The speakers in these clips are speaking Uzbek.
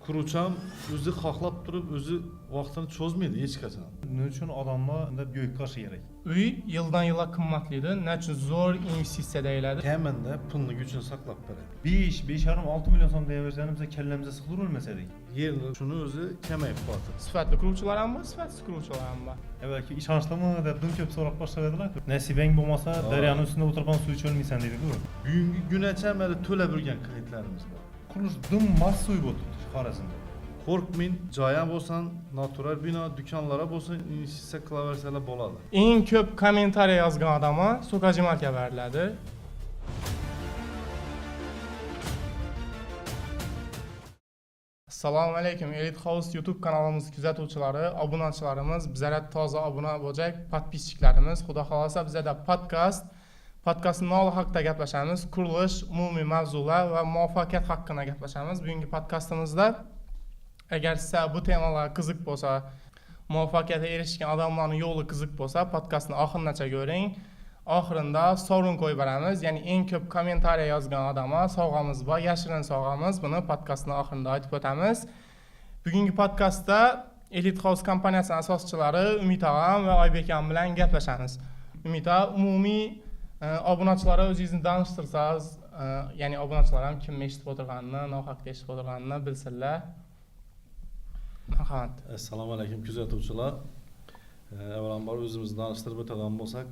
Quruvchi ham o'zi xohlab turib, o'zi vaqtini cho'zmaydi hech qachon. Nima uchun odamlar unda buyuk qilishi kerak? Uy yildan yilga qimmatlaydi. Nima uchun zo'r investitsiya deyiladi. Kamida pulni kuchini saqlab beradi. 5, 5,5, 6 million so'm deyaversanimiz kallamizga sig'dirolmas edik. Yerni shuni o'zi kamayib qoldi. Sifatli quruvchilar ham bor, sifatsiz quruvchilar ham bor. Avvalgi ishonchlimi deb dim ko'p so'rab boshladilar. Nasibang bo'lmasa, daryoni ustida o'tirgan suv icholmaysan deydi-ku. Bugungi kunacha hali to'lab yurgan klientlarimiz bor. Qurilish dim massoviy bo'lib turibdi Xorazmda. Qo'rqmang, joy ham bo'lsin, natural bino, do'konlara bo'lsin, investitsiya qilaversalar bo'ladi. Eng ko'p kommentariya yozgan odamga so'kajimalka beriladi. Assalomu alaykum, Elite House YouTube kanalimiz kuzatuvchilari, obunachilarimiz, bizlarga toza obuna bo'lajak podpischiklarimiz. Xudo xohlasa bizada podkast nol haqida gaplashamiz, qurilish, umumiy mavzular va muvaffaqiyat haqida gaplashamiz. Bugungi podkastimizda agar sizga bu temalar qiziq bo'lsa, muvaffaqiyatga erishgan odamlarning yo'li qiziq bo'lsa, podkastni oxirigacha ko'ring. Oxirida sovrin qo'yib beramiz, ya'ni eng ko'p kommentariya yozgan odamga sovg'amiz bor, yashirin sovg'amiz. Buni podkastni oxirida aytib o'tamiz. Bugungi podkastda Elite House kompaniyasining asoschilari Umid og'am va Oybek akam bilan gaplashamiz. Umid aka, umumiy obunachilarga o'zingizni tanishtirsangiz, ya'ni obunachilar ham kim eshitib o'tirganini, nohaqda eshitib o'tirganini bilsinlar. Marhamat. Assalomu alaykum kuzatuvchilar. Avvalambor o'zimizni tanishtirib o'tadigan bo'lsak,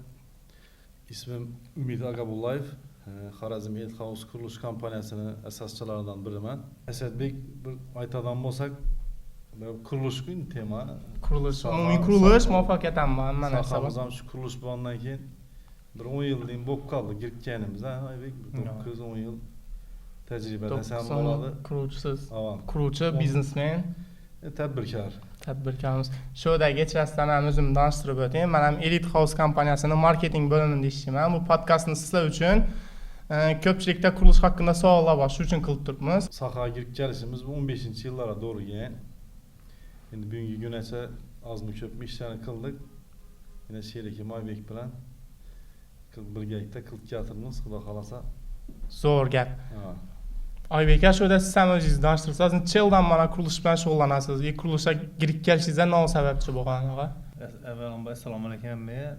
ismim Umid Agabullayev, Xorazm Elite House qurilish kompaniyasini asoschilaridan biriman. Asadbek bir aytadigan bo'lsak, qurilish kun tema. Qurilish, umumiy qurilish, muvaffaqiyat ham bor, hamma narsa bor. Sohamiz ham shu qurilish bo'lgandan keyin bir 10 yildan bo'lib qoldi kirganimiz, ha, Oybek, 9-10 yil tajriba desam bo'ladi. Quruvchisiz. Avam. Quruvchi, biznesmen. Tadbirkor. Tadbirkormiz. Shu kechirasizlar, men o'zimni tanishtirib o'tay. Men ham Elite House kompaniyasining marketing bo'limida ishlayman. Bu podkastni sizlar uchun ko'pchilikda qurilish haqida savollar bor, shu uchun qilib turibmiz. Sohaga kirib kelishimiz bu 15-yillarga to'g'ri kelgan. Endi bugungi kungacha ozmi ko'pmi ishlarni qildik. Yana sherikim Oybek bilan birgalikda qilib kelatirmiz, xudo xohlasa. Zo'r gap. Oybek aka, shu yerda siz ham o'zingizni tanishtirsangiz, necha yildan mana qurilish bilan shug'ullanasiz? Qurilishga kirib kelishingizga nima sababchi bo'lgan og'a? Avvalambor assalomu alaykum hammaga.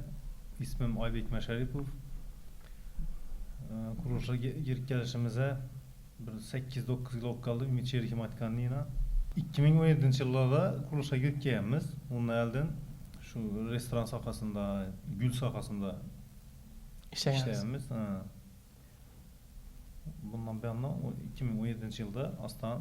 Ismim Oybek Masharipov. Qurilishga kirib kelishimizga bir 8-9 yil bo'lib qoldi. Umid sherikim aytganini. 2017-yillarda qurilishga kirib kelganmiz. Undan oldin shu restoran sohasida, gul sohasida ishlaganmiz. Ishlaganmiz. Bundan buyon 2017-yilda ostan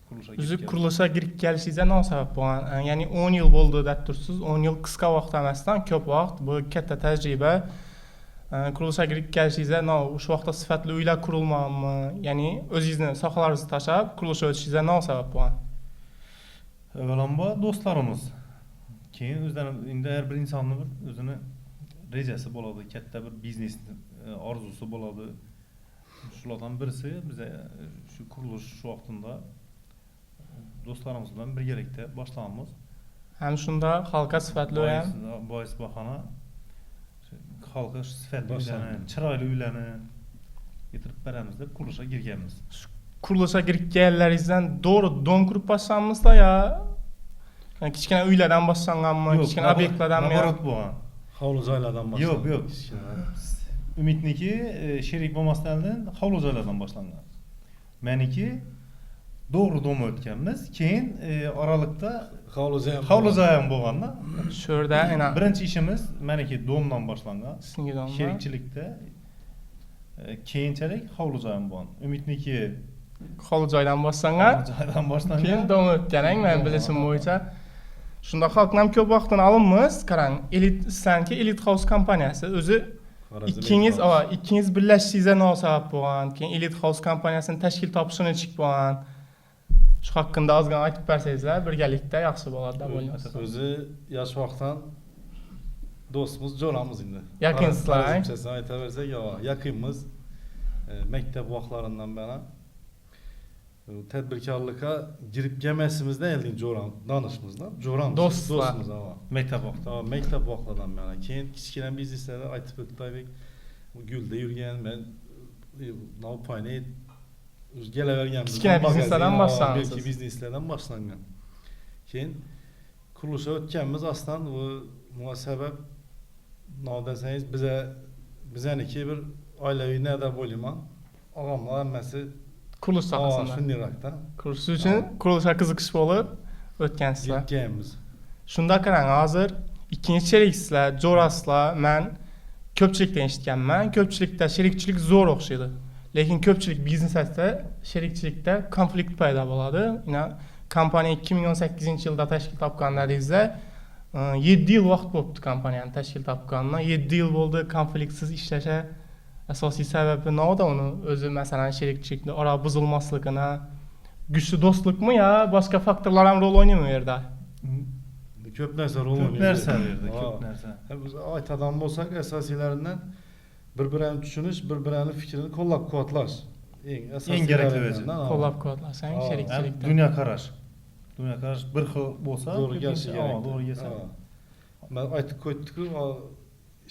qurilishga O'zi kirib qurilishga kirib kelishingizga nima sabab bo'lgan? Ya'ni 10 yil bo'ldi deb tursiz, 10 yil qisqa vaqt emasdan ko'p vaqt, bu katta tajriba. Qurilishga kirib kelishingizda nima o'sha vaqtda sifatli uylar qurilmaganmi? Ya'ni o'zingizni sohalaringizni tashlab qurilishga o'tishingizga nima sabab bo'lgan? Avvalambor do'stlarimiz. Keyin o'zlari endi har bir insonni bir o'zini rejasi bo'ladi, katta bir biznes orzusi bo'ladi. Shulardan birisi biza shu qurilish shu vaqtida do'stlarimiz bilan birgalikda boshlamiz. Ham shunda xalqqa sifatli uy ham bois bahona xalqqa sifatli Boshlangan. uylarni, chiroyli uylarni getirib beramiz deb qurilishga kirganmiz. Qurilishga kirib kelganlaringizdan to'g'ri dom qurib boshlanmisizlar yo yani kichkina uylardan boshlanganmi, kichkina obyektlardanmi? Наоборот bo'lgan. Hovli joylardan boshlangan. Yo'q, yo'q. Umidniki sherik bo'lmasdan oldin hovli joylardan boshlangan. Meniki to'g'ri dom o'tganmiz. Keyin oraliqda Hovli joy ham hovli joy ham bo'lganda. Shu yerda ana Birinchi ishimiz meniki domdan boshlangan. Sizniki dommi? Sherikchilikda keyinchalik hovli joy ham bo'lgan. Umidniki hovli joydan boshlangan. Hovli joydan boshlangan. Keyin dom o'tgan, men Dom, bilishim ha. bo'yicha. Shunda xalqni ham ko'p vaqtini olinmiz. Qarang, Elite sizlarniki Elite House kompaniyasi o'zi Xorazm ikkingiz, Elite House. ava, ikkingiz birlashishingizga nima sabab bo'lgan? Keyin Elite House kompaniyasini tashkil topishini nechuk bo'lgan? Shu haqida ozgina aytib bersangizlar, birgalikda yaxshi bo'ladi deb o'ylaymiz. O'zi yosh vaqtdan do'stimiz, jo'ramiz endi. Yaqinsizlar, Xorazmchasini aytaversak, yo, yaqinmiz. Maktab vaqtlaridan beri tadbirkorlikka girib kelmasimizdan oldin jo'ram, tanishmizda, jo'ramiz. Do'stlar. Do'stmiz, ava. Maktab vaqti. Tamam, maktab vaqtlaridan beri. Keyin kichkina bizneslarda aytib o'tdi Oybek, gulda yurgan, men Navpayni Kelaverganmiz. Kichkina bizneslardan boshlangansiz. Belki bizneslardan boshlangan. Keyin qurilishga o'tganmiz aslan bu bunga sabab nima desangiz biza bizaniki bir oilaviy nima deb o'ylayman. Og'amlar hammasi Qurilish sohasida. Shundayroqda. Qurilish uchun qurilishga qiziqish bo'lib o'tgansizlar. Yetganmiz. Shunda qarang, hozir ikkinchi sheriksizlar, jo'rasizlar. Man ko'pchilikdan eshitganman. Ko'pchilikda sherikchilik zo'r o'xshaydi. Lekin ko'pchilik biznesda sherikchilikda konflikt paydo bo'ladi. Ina kompaniya 2018-yilda tashkil topgan dedingizda, 7 yil vaqt bo'libdi kompaniyani tashkil topganidan. 7 yil bo'ldi konfliktsiz ishlasha. Asosiy sababi nimada uni? O'zi masalan sherikchilikni ora buzilmasligini, kuchli do'stlikmi yo boshqa faktorlar ham rol o'ynaymi u yerda? Ko'p narsa rol Ko'p o'ynaydi. narsa bu yerda, ko'p narsa. Biz aytadigan bo'lsak, asosiylaridan bir-birini tushunish, bir-birini fikrini qo'llab-quvvatlash. Eng Eng kerakli o'zi. Qo'llab-quvvatlasang sherikchilikda. Dunyoqarash. Dunyoqarash bir xil bo'lsa, to'g'ri kelishi kerak. To'g'ri kelsa. Man aytib qo'ydik-ku,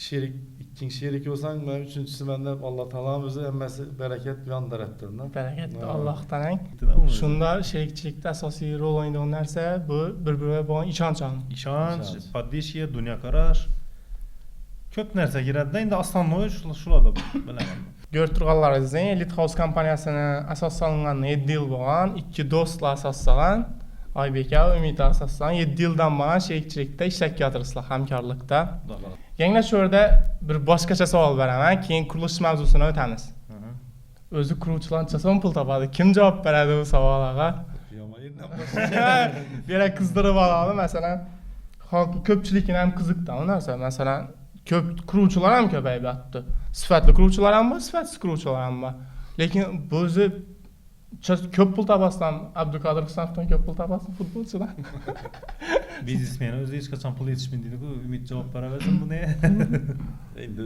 sherik, ikkinchi sherik bo'lsang, man uchinchisiman deb Alloh taoloning o'zi hammasi barakat bilan yaratdi. Barakat Allohdan. Shunda sherikchilikda asosiy rol o'ynaydigan narsa bu bir-biriga bo'lgan ishonch ham. Ishonch, поддержка, dunyoqarash. Ko'p narsa kiradida, endi основной shular deb bilaman. Ko'rib turganlaringizdek, Elite House kompaniyasini asos solinganiga 7 yil bo'lgan, ikki do'stlar asos solgan, Oybek aka, Umid asos solgan, 7 yildan buyon sherikchilikda ishlab kelyapsizlar, hamkorlikda. Yangi shu yerda bir boshqacha savol beraman, keyin qurilish mavzusini o'tamiz. O'zi quruvchilar necha so'm pul topadi? Kim javob beradi bu savolga? Bu yerga qizdirib oladi, masalan, xalq ko'pchilikni ham qiziqdi u narsa. Masalan, ko'p quruvchilar ham ko'payib yotdi. Sifatli quruvchilar ham bor, sifatsiz quruvchilar ham bor. Lekin bu o'zi ko'p pul topasizdan Abduqodir Husanovdan ko'p pul topasiz futbolchidan. Biznesmen o'zi hech qachon pul yetishmaydi deydi-ku, Umid javob beraversin buni. Endi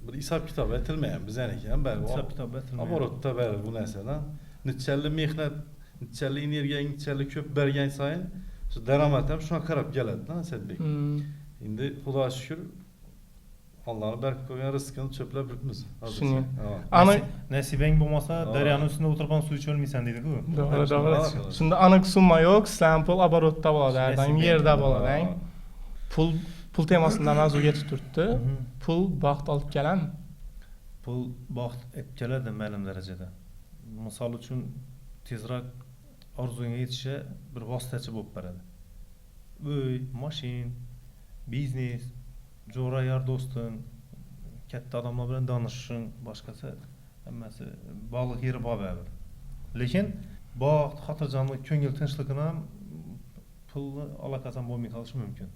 bir hisob kitob aytilmagan bizaniki ham baribir. Hisob kitob aytilmagan. Оборот da baribir bu narsadan. Nechalik mehnat, nechalik energiyang, nechalik ko'p bergan sayin shu daromad ham shunga qarab keladi-da, Asadbek. Endi Xudoga shukr, Allohning berib qo'ygan rizqini cho'plab yuribmiz. Shuni. Nasibang bo'lmasa, daryoni ustida o'tirib ham suv icholmaysan deydi-ku. To'g'ri, to'g'ri. Shunda aniq summa yo'q, sizlar pul оборот da bo'ladi, har doim yerda bo'ladi. Pul temasida mavzu ketib turibdi. Pul baxt olib keladimi? Pul baxt olib keladi ma'lum darajada. Misol uchun tezroq orzungga yetishga bir vositachi bo'lib boradi. Uy, mashin, biznes, jo'ra yor do'sting, katta odamlar bilan tanishishing, boshqasi hammasi bog'liq yeri bor baribir. Lekin baxt, xotirjamlik, ko'ngil tinchligini ham pulni aloqasi bo'lmay qolishi mumkin.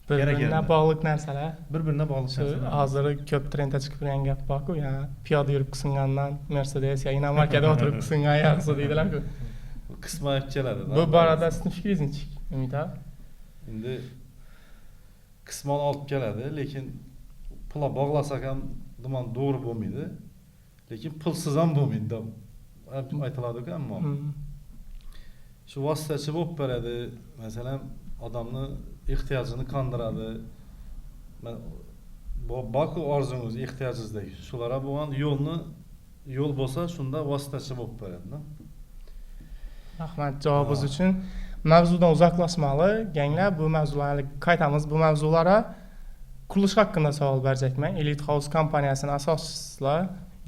Bir-birine bog'liq narsalar. Bir-birine bog'liq narsalar. Hozir ko'p trendda chiqib turgan gap bor-ku, ya'ni piyoda yurib qisingandan Mercedes yo inomarkada o'tirib qisingan yaxshi deydilar-ku. Qisman olib keladi. Bu borada sizni fikringiz nechik, Umid aka? Endi qisman olib keladi, lekin pulga bog'lasak ham nima to'g'ri bo'lmaydi. Lekin pulsiz ham bo'lmaydi deb aytiladi-ku, ammo. Shu vositachi bo'lib beradi. Masalan, odamni ehtiyojini qondiradi. Boku orzungiz, ehtiyojingizdagi shularga bo'lgan yo'lni, yo'l bo'lsa, shunda vositachi bo'lib beradi. Rahmat javobingiz uchun. Mavzudan uzoqlashmali, ganglar, bu mavzularga qaytamiz. Bu mavzulara qurilish haqida savol berjakman. Elite House kompaniyasining asoschisizlar,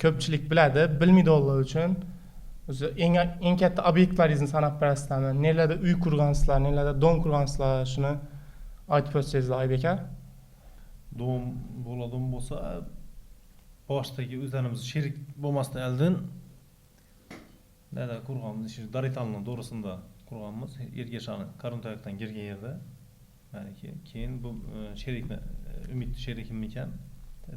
ko'pchilik biladi, bilmaydiganlar uchun o'zi eng katta obyektlaringizni sanab berasizlarmi? Nelarda uy qurgansizlar, nelarda dom qurgansizlar, shuni aytib o'tsangizlar, Oybek aka. Dom bo'ladigan bo'lsa, boshdagi o'zlarimiz sherik bo'lmasdan oldin nada qurganmiz, shu Daritalning to'g'risida qurganmiz, Ergashani Qaruntayoqdan kirgan yerda. Maniki, keyin bu sherikni, Umid sherikim ekan,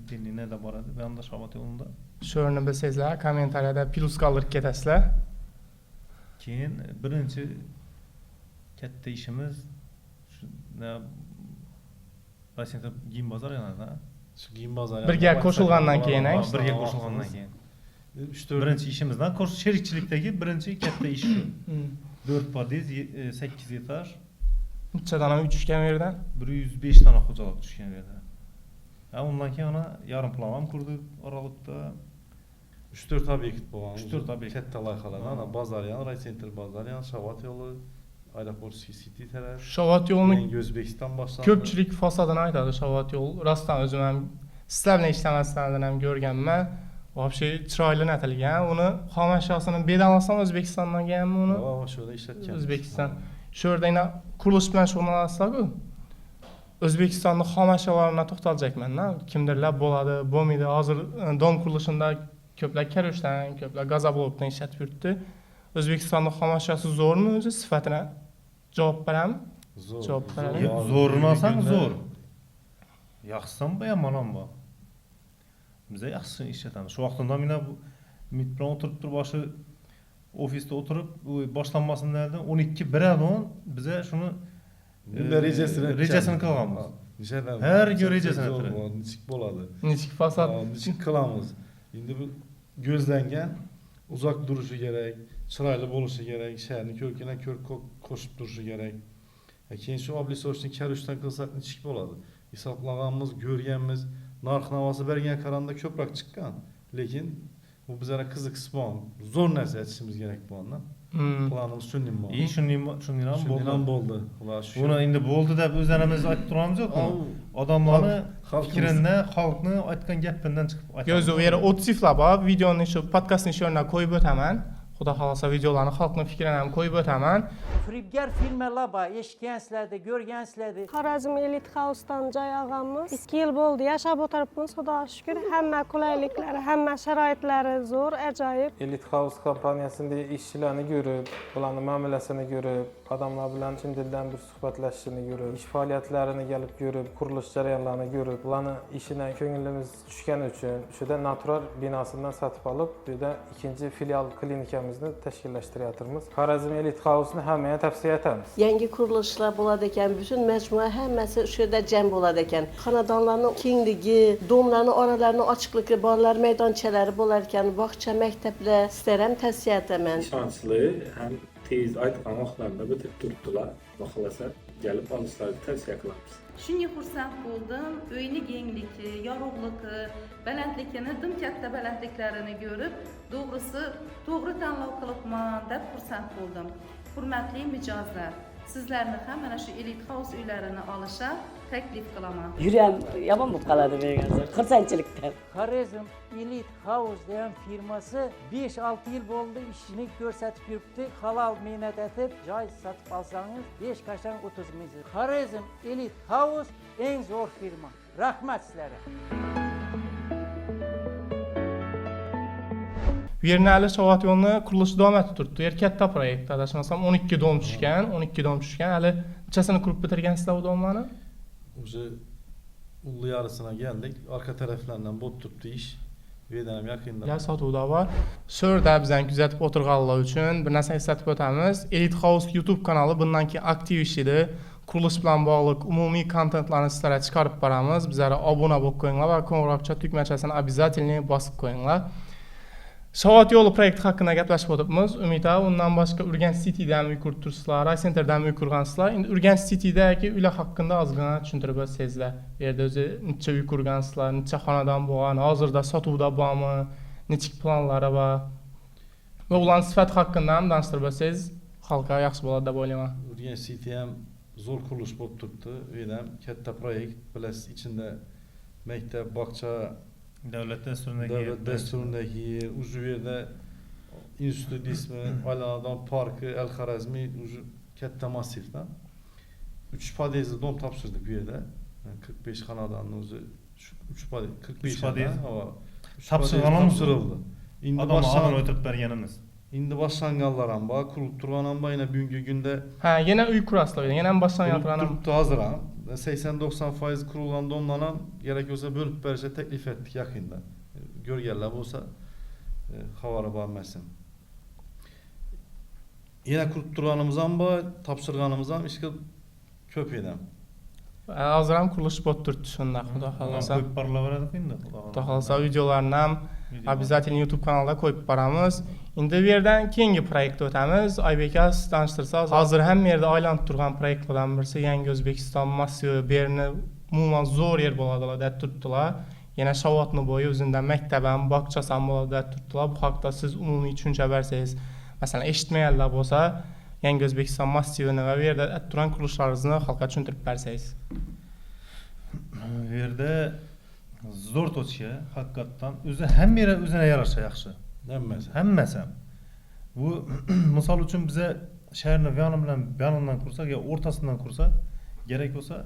Dinni nada boradi, bu yoqda Shabat yo'lida. Shu yerni bilsangizlar, kommentariyada plyus qoldirib ketasizlar. Keyin birinchi katta ishimiz shu Rossiyada giyim bozor yanada. Shu giyim bozori. Birga qo'shilgandan keyin, ha? Birga qo'shilgandan keyin. 3-4 birinchi ishimizdan sherikchilikdagi birinchi katta ish shu. 4 podez, 8 etaj. Necha dona uy tushgan u yerdan? 105 dona xo'jalik tushgan u yerdan. Ha, undan keyin ana yarim plan ham qurdik oralıqda. 3-4 obyekt bo'lgan. 3-4 obyekt. Katta loyihalardan ana Bazaryan, Raycenter Bazaryan, Shavat yo'li, Aeroport City taraf. Shavat yo'lini Yangi O'zbekiston boshlandi. Ko'pchilik fasadini aytadi Shavat yo'l. Rostdan o'zim ham sizlar bilan ishlamasdan ham ko'rganman. Вообще chiroyli natilgan. Uni xom ashyosini bedan olsam O'zbekistondan kelganmi uni? Va shu yerda ishlatgan. O'zbekiston. Shu yerda yana qurilish bilan shug'ullanasizlar-ku. O'zbekistonni xom ashyolarini to'xtaljakman-da. Kimdirlar bo'ladi, bo'lmaydi. Hozir dom qurilishida ko'plar karoshdan, ko'plar gazoblokdan ishlatib yuribdi. O'zbekistonni xom ashyosi zo'rmi o'zi sifatini javob beradimi? Zo'r. Javob beradi. Zo'rini olsang zo'r. Yaxshisi ham bor, yomon ham bor. Biza yaxshisini ishlatamiz. Shu vaqtida mana bu Umid bilan o'tirib turib, boshi ofisda o'tirib, u boshlanmasin derdi. 12 biradon biza shuni Bunda rejasini rejasini qilganmiz. Nishadan Har kun rejasini zo'r aytadi. bo'ladi, nechik bo'ladi. Nechik fasad? Nechik qilamiz? Endi bu ko'zlangan uzoq turishi kerak, chiroyli bo'lishi kerak, shaharning ko'rkina ko'rk qo'shib turishi kerak. Keyin shu облицовочный karushdan qilsak nechik bo'ladi? Hisoblaganmiz, ko'rganmiz, narx navosi bergan qaranda ko'proq chiqqan. Lekin bu bizlarga qiziq bo'lgan, zo'r narsa aytishimiz kerak bo'lgan. Planimiz shunday bo'ldi. И shunday shunday ham Shunday ham bo'ldi. bo'ldi. Xudo shukr. Buni endi bo'ldi deb o'zlarimiz aytib turamiz yo'qmi? Odamlarni fikridan, xalqni aytgan gapidan chiqib aytamiz. Yo'q, u yerda отзыв lar bor. Videoni shu podkastni shu yerdan qo'yib o'taman. Xudo xohlasa videolarni xalqning fikrini ham qo'yib o'taman. Firibgar firmalar bor, eshitgansizlardi, ko'rgansizlardi. Xorazm Elite House'dan joy olganmiz. 2 yil bo'ldi, yashab o'tiribmiz, Xudoga shukr. Hamma qulayliklari, hamma sharoitlari zo'r, ajoyib. Elite House kompaniyasında işçilerini görüb, bularning muomalasini görüb, adamlar bilan chin dildan bir suhbatlashishini görüb, ish faoliyatlarini kelib görüb, qurilish jarayonlarini görüb, bularni ishidan ko'nglimiz tushgani uchun o'shada Natural binosidan sotib olib, bu yerda ikkinchi filial klinikamizni tashkillashtiryapmiz. Xorazm Elite House'ni hammaga tavsiya etamiz. Yangi qurilishlar bo'ladi ekan, butun majmua hammasi o'sha yerda jam bo'ladi ekan. Xonadonlarning kengligi, domlarning oralarini ochiqligi, bolalar maydonchalari bo'lar ekan, bog'cha, maktablar, sizlar ham tavsiya etaman. Ishonchli ham tez aytgan vaqtlarida bitirib turibdilar. Xudo xohlasa kelib olishlarini tavsiya qilamiz. Shunga xursand bo'ldim. Uyni kengligi, yorug'ligi, balandligini, dim katta balandliklarini ko'rib, to'g'risi to'g'ri tanlov qilibman deb xursand bo'ldim. Hurmatli mijozlar, sizlarni ham mana shu Elite House uylarini olishga taklif qilaman. Yuragim yomon bo'lib qoladi menga xursandchilikdan. Xorazm Elite House degan firmasi 5-6 yil bo'ldi ishini ko'rsatib yuribdi. Halol mehnat etib joy sotib olsangiz hech qachon o'tizmaysiz. Xorazm Elite House eng zo'r firma. Rahmat sizlarga. Bu yerni hali Shavat yo'lini qurilishi davom etib turibdi. Bu yer katta proyekt, adashmasam 12 dom tushgan, 12 dom tushgan. Hali nechasini qurib bitirgansizlar u domlarni? Уже ulu yarısına geldik. Arka taraflarından bot turibdi ish. Bu yerdan ham yaqinda. Ya sotuvda bor. Shu yerda bizani kuzatib o'tirganlar uchun bir narsa eslatib o'tamiz. Elite House YouTube kanali bundan keyin aktiv ishlaydi. Qurilish bilan bog'liq umumiy kontentlarni sizlarga chiqarib boramiz. Bizlarga obuna bo'lib qo'yinglar va qo'ng'iroqcha tugmachasini обязательно bosib qo'yinglar. Shavat yo'li proyekti haqida gaplashib o'tibmiz. Umid aka, undan boshqa Urganch Cityda ham uy qurib turibsizlar, Raycenterda ham uy qurgansizlar. Endi Urganch City'dagi uylar haqida ozgina tushuntirib o'tsangizlar. Bu yerda o'zi necha uy qurgansizlar, necha xonadon bo'lgan, hozirda sotuvda bormi, nechik planlari bor va ularning sifati haqida ham tanishtirib o'tsangiz xalqqa yaxshi bo'ladi deb o'ylayman. Urganch City ham zo'r qurilish bo'lib turibdi. U yerda ham katta proyekt, bilasiz, ichida maktab, bog'cha, Davlat dasturidagi davlat dasturidagi yer, уже u yerda institut ismi, Aylanadon parki, El Xorazmiy, уже katta massivda. 3 podyezdli dom topshirdik bu yerda. 45 xonadonni o'zi shu 3 podyezd, 45 3 podyezd. Ha, 3 Topshirganimiz. topshirildi. Endi Odamlar boshlan oldin o'tirib berganimiz. Endi boshlanganlar ham bor, qurilib turgan ham bor. Yana bugungi kunda Ha, yana uy qurasizlar, yana ham boshlangan qurilib turgan ham. turibdi hozir ham. 80-90% qurilgan domdan ham kerak bo'lsa bo'lib berishga taklif etdik yaqinda. Ko'rganlar bo'lsa xabari bormasin. Yana qurib turganimiz ham bor, topshirganimiz ham ishga ko'p edi. Hozir ham qurilish bo'lib turibdi shunda, Xudo xohlasa. Qo'yib borilaveradi endi, Xudo Xudo xohlasa videolarni ham Video. обязательно YouTube kanalida qo'yib boramiz. Endi bu yerdan keyingi proyektga o'tamiz. Oybek aka, siz tanishtirsangiz, hozir hamma yerda aylanib turgan proyektlardan birisi Yangi O'zbekiston massivi. Bu yerni umuman zo'r yer bo'ladi deb turibdilar. Yana Shavotni bo'yi o'zidan maktab ham, bog'chasi ham bo'ladi deb turibdilar. Bu haqda siz umumiy tushuncha bersangiz, masalan, eshitmaganlar bo'lsa, Yangi O'zbekiston massivini va bu yerda turan qurilishlaringizni xalqqa tushuntirib bersangiz. Bu yerda zo'r точка, haqiqatdan o'zi hamma yer o'zine yarasha yaxshi. Hammasi. Hammasi ham. Bu misol uchun biza shaharni buyoni bilan buyonidan qursak yo o'rtasidan qursak, kerak bo'lsa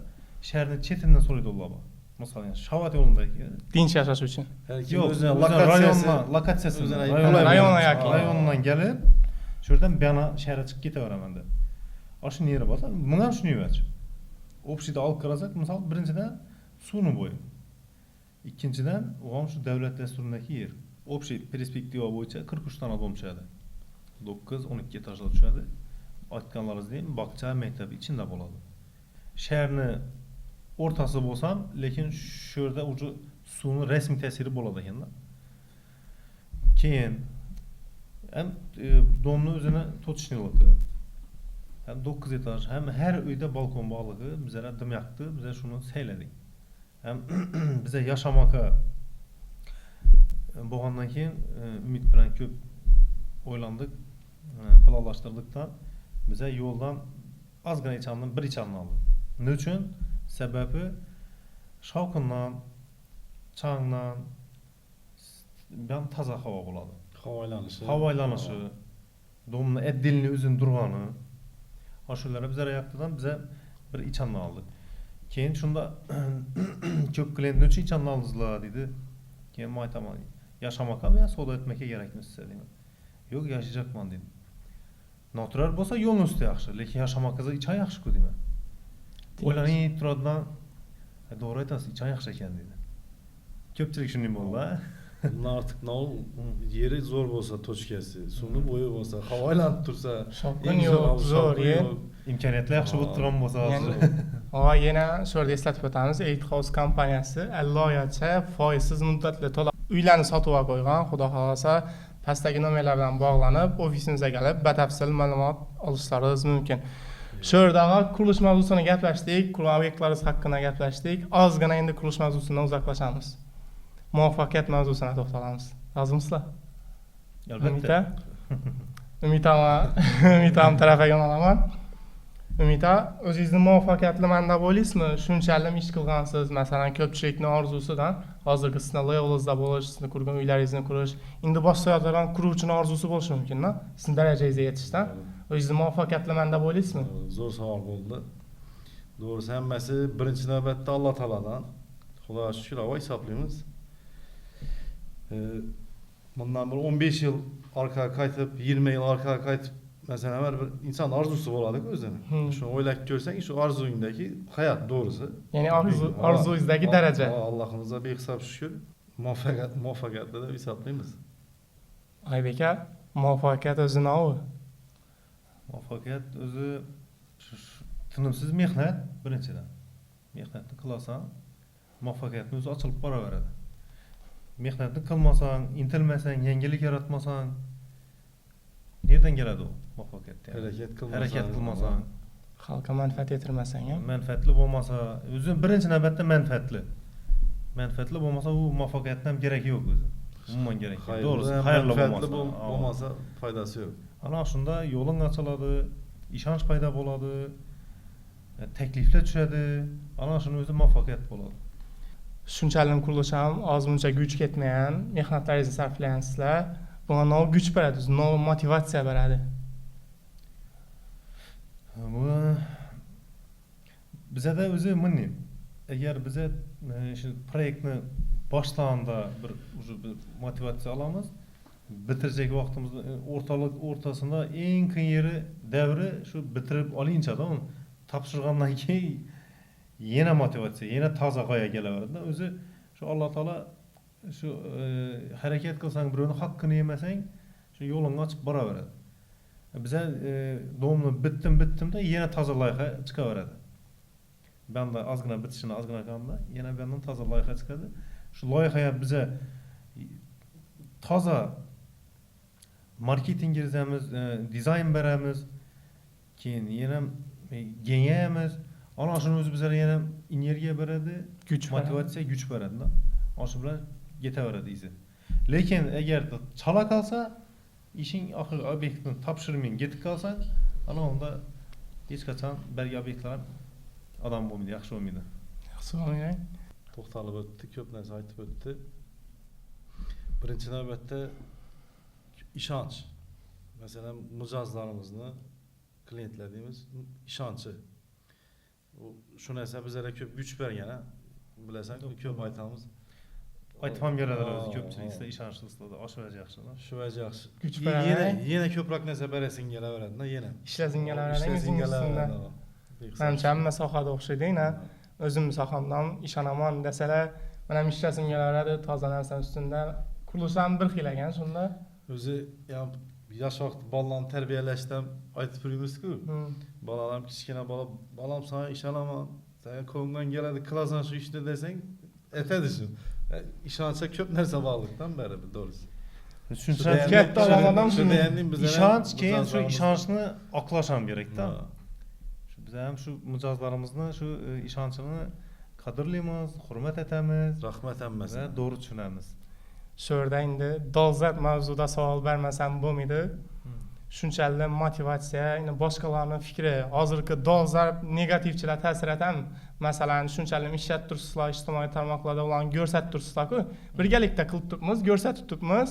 shaharni chetidan so'raydi ular bor. Masalan, Shavat yo'lidagi Tinch yashash uchun. Her kim yo'q, o'zini o'zini lokatsiyasi rayondan, lokatsiyasini, o'zini rayonga yaqin. Rayondan kelib, shu yerdan buyona shaharga chiqib ketaveraman deb. Shu yeri bo'lsa, buni ham shuni yuvach. Общий da olib qarasak, misol birinchidan suvni bo'yi. Ikkinchidan, u ham shu davlat dasturidagi yer. Общий perspektiva bo'yicha 43 dona дом tushadi. 9, 12 etajlar tushadi. Aytganlaringizdek, bog'cha, maktab ichida bo'ladi. Shaharni o'rtasi bo'lsam, lekin shu yerda уже suvni rasmiy ta'siri bo'ladi ekanda. Keyin ham дом ni o'zini точный ligi, ham 9 etaj, ham har uyda balkon borligi bizlarga dim yoqdi, bizlar shuni sayladik. Ham biza yashamoqqa bo'lgandan keyin Umid bilan ko'p o'ylandik, planlashtirdik-da biza yo'ldan ozgina ichandan bir ichanni oldik. Nima uchun? Sababi shovqindan, changdan ham toza havo bo'ladi. Havo aylanishi. Havo aylanishi, дом ni отдельный o'zini turgani. Shular bizlar yoqdidan biza bir ichanni oldik. Keyin shunda ko'p klient nechun ichanni oldingizlar dedi. Keyin men aytaman, yashamoqqa yo savdo etmoqqa kerakmi sizga deyman. Yo'q, yashayapman dedim. Noturar bo'lsa yo'lni usti yaxshi, lekin yashamoqqa ichan yaxshi-ku deyman. O'ylanib turadidan, to'g'ri aytasiz, ichan yaxshi ekan dedi. Ko'pchilik shunday bo'ldi. Bundan ortiq nov yeri zo'r bo'lsa, точка si, suvni bo'yi bo'lsa, havo aylanib tursa, Shovqin eng yo'q, zo'r zo'r shovqin yer. yo'q. Imkoniyatlar yaxshi bo'lib turgan bo'lsa hozir. Va yana shu yerda eslatib o'tamiz, Elite House kompaniyasi alloyacha foizsiz muddatli to'lov uylarni sotib olib qo'ygan. Xudo xohlasa, pastdagi nomerlar bilan bog'lanib, ofisimizga kelib batafsil ma'lumot olishlaringiz mumkin. Shu yerda qurilish mavzusini gaplashdik, qurgan obyektlaringiz haqida gaplashdik. Ozgina endi qurilish mavzusidan uzoqlashamiz. Muvaffaqiyat mavzusina to'xtalamiz. Rozimisizlar? Albatta. Umid Umid ham tarafiga yo'nalaman. Umid, o'zingizni muvaffaqiyatliman deb o'ylaysizmi? Shunchalik ish qilgansiz, masalan, ko'pchilikning orzusidan hozirgi sizni levelingizda bo'lish, sizni qurgan uylaringizni qurish, endi boshlayotgan quruvchini orzusi bo'lishi mumkin-da, sizni darajangizga yetishdan. O'zingizni muvaffaqiyatliman deb o'ylaysizmi? Zo'r savol bo'ldi. To'g'risi hammasi birinchi navbatda Alloh taolodan. Xudoga shukur, avo hisoblaymiz. Bundan bir 15 yil orqaga qaytib, 20 yil orqaga qaytib, masalan, har bir inson orzusi bo'ladi-ku o'zini. Shuni o'ylab ko'rsang, shu orzuyingdagi hayot to'g'risi. Ya'ni orzungizdagi daraja. Allohimizga behisob shukur, muvaffaqiyatli deb hisoblaymiz. Oybek aka, muvaffaqiyat o'zi nima u? Muvaffaqiyat o'zi tinimsiz mehnat birinchidan. Mehnatni qilasan, muvaffaqiyatni o'zi ochilib boraveradi. Mehnatni qilmasang, intilmasang, yangilik yaratmasang, nerdan keladi u muvaffaqiyat? Harakat qilmasang. Harakat qilmasang. Xalqqa manfaat yetirmasang ham. Manfaatli bo'lmasa, o'zi birinchi navbatda manfaatli. Manfaatli bo'lmasa u muvaffaqiyatdan ham keragi yo'q o'zi. Umuman kerak yo'q. To'g'risi, xayrli manfaatli bo'lmasa. Bo'lmasa foydasi yo'q. Ana shunda yo'ling ochiladi, ishonch paydo bo'ladi, takliflar tushadi. Ana shuni o'zi muvaffaqiyat bo'ladi. Shunchalik qurilish ham ozmuncha kuch ketmagan, mehnatlaringizni sarflayansizlar. Bunga nov kuch beradi, nov motivatsiya beradi. Bu bizada o'zi bunday. Agar biza shu proyektni boshlaganda bir уже bir motivatsiya olamiz, bitirajak vaqtimizda o'rtaliq o'rtasida eng qiyin yeri davri shu bitirib olinchada uni topshirgandan keyin yana motivatsiya, yana toza g'oya kelaveradi. O'zi shu Alloh taolo shu harakat qilsang, birovni haqqini yemasang, shu yo'lingni ochib boraveradi. Biza дом ni bitdim bitdimda yana toza loyiha chiqaveradi. Banda ozgina bitishini ozgina qoldi, yana bu yoqdan toza loyiha chiqadi. Shu loyiha biza toza marketing kirizamiz, dizayn beramiz, keyin yana kengayamiz. Ana shuni o'zi bizlarga yana energiya beradi, Kuch beradi. Motivatsiya, kuch beradi. Shu bilan ketaveradi izi. Lekin agar chala qolsa, ishing oxirgi obyektni topshirmay ketib qolsang, ana unda hech qachon bergi obyektlar ham odam bo'lmaydi, yaxshi bo'lmaydi. Yaxshi bo'lmaydi. To'xtalib o'tdi, ko'p narsa aytib o'tdi. Birinchi navbatda ishonch. Masalan, mijozlarimizni, klientlar deymiz, ishonchi. U shu narsa bizlarga ko'p kuch bergan, a? Bilasan, ko'p aytamiz. Aytib ham beradilar o'zi ko'pchilik, sizlar ishonchlisizlar, oshiraj yaxshi. Shu vajh yaxshi. Kuch beradi. Yana ko'proq narsa berasing kelaveradi, yana. Ishlasing kelaveradi, Ishlasing o'zing ustida. kelaveradi. Manimcha hamma sohada o'xshaydi, na? O'zim sohamdan ishonaman desalar, men ham ishlasim kelaveradi, toza narsani ustida. Qurilish ham bir xil ekan shunda. O'zi ham yosh vaqt bolalarni tarbiyalashdan aytib turibmiz-ku. Bolalar kichkina bola, bolam sana ishonaman, sen qo'lingdan keladi, qilasan shu ishni desang, aytadi shu. Ishonchga ko'p narsa bog'liqdan baribir, to'g'risi. Tushuncha Katta odam Shu degandim bizlar ham ishonch, keyin shu mijozlarimiz- ishonchni oqlash ham kerakda. Ha. Shu biz ham shu mijozlarimizni shu ishonchini qadrlaymiz, hurmat etamiz Rahmat va hammasiga. to'g'ri tushunamiz. Shu yerda endi dolzarb mavzuda savol bermasam bo'lmaydi. Shunchalik motivatsiya, endi boshqalarning fikri, hozirgi dolzarb negativchilar ta'sir etadimi? Masalan, shunchalik ishlatib turibsizlar, ijtimoiy tarmoqlarda ularni ko'rsatib turibsizlar-ku. Birgalikda qilib turibmiz, ko'rsatib turibmiz.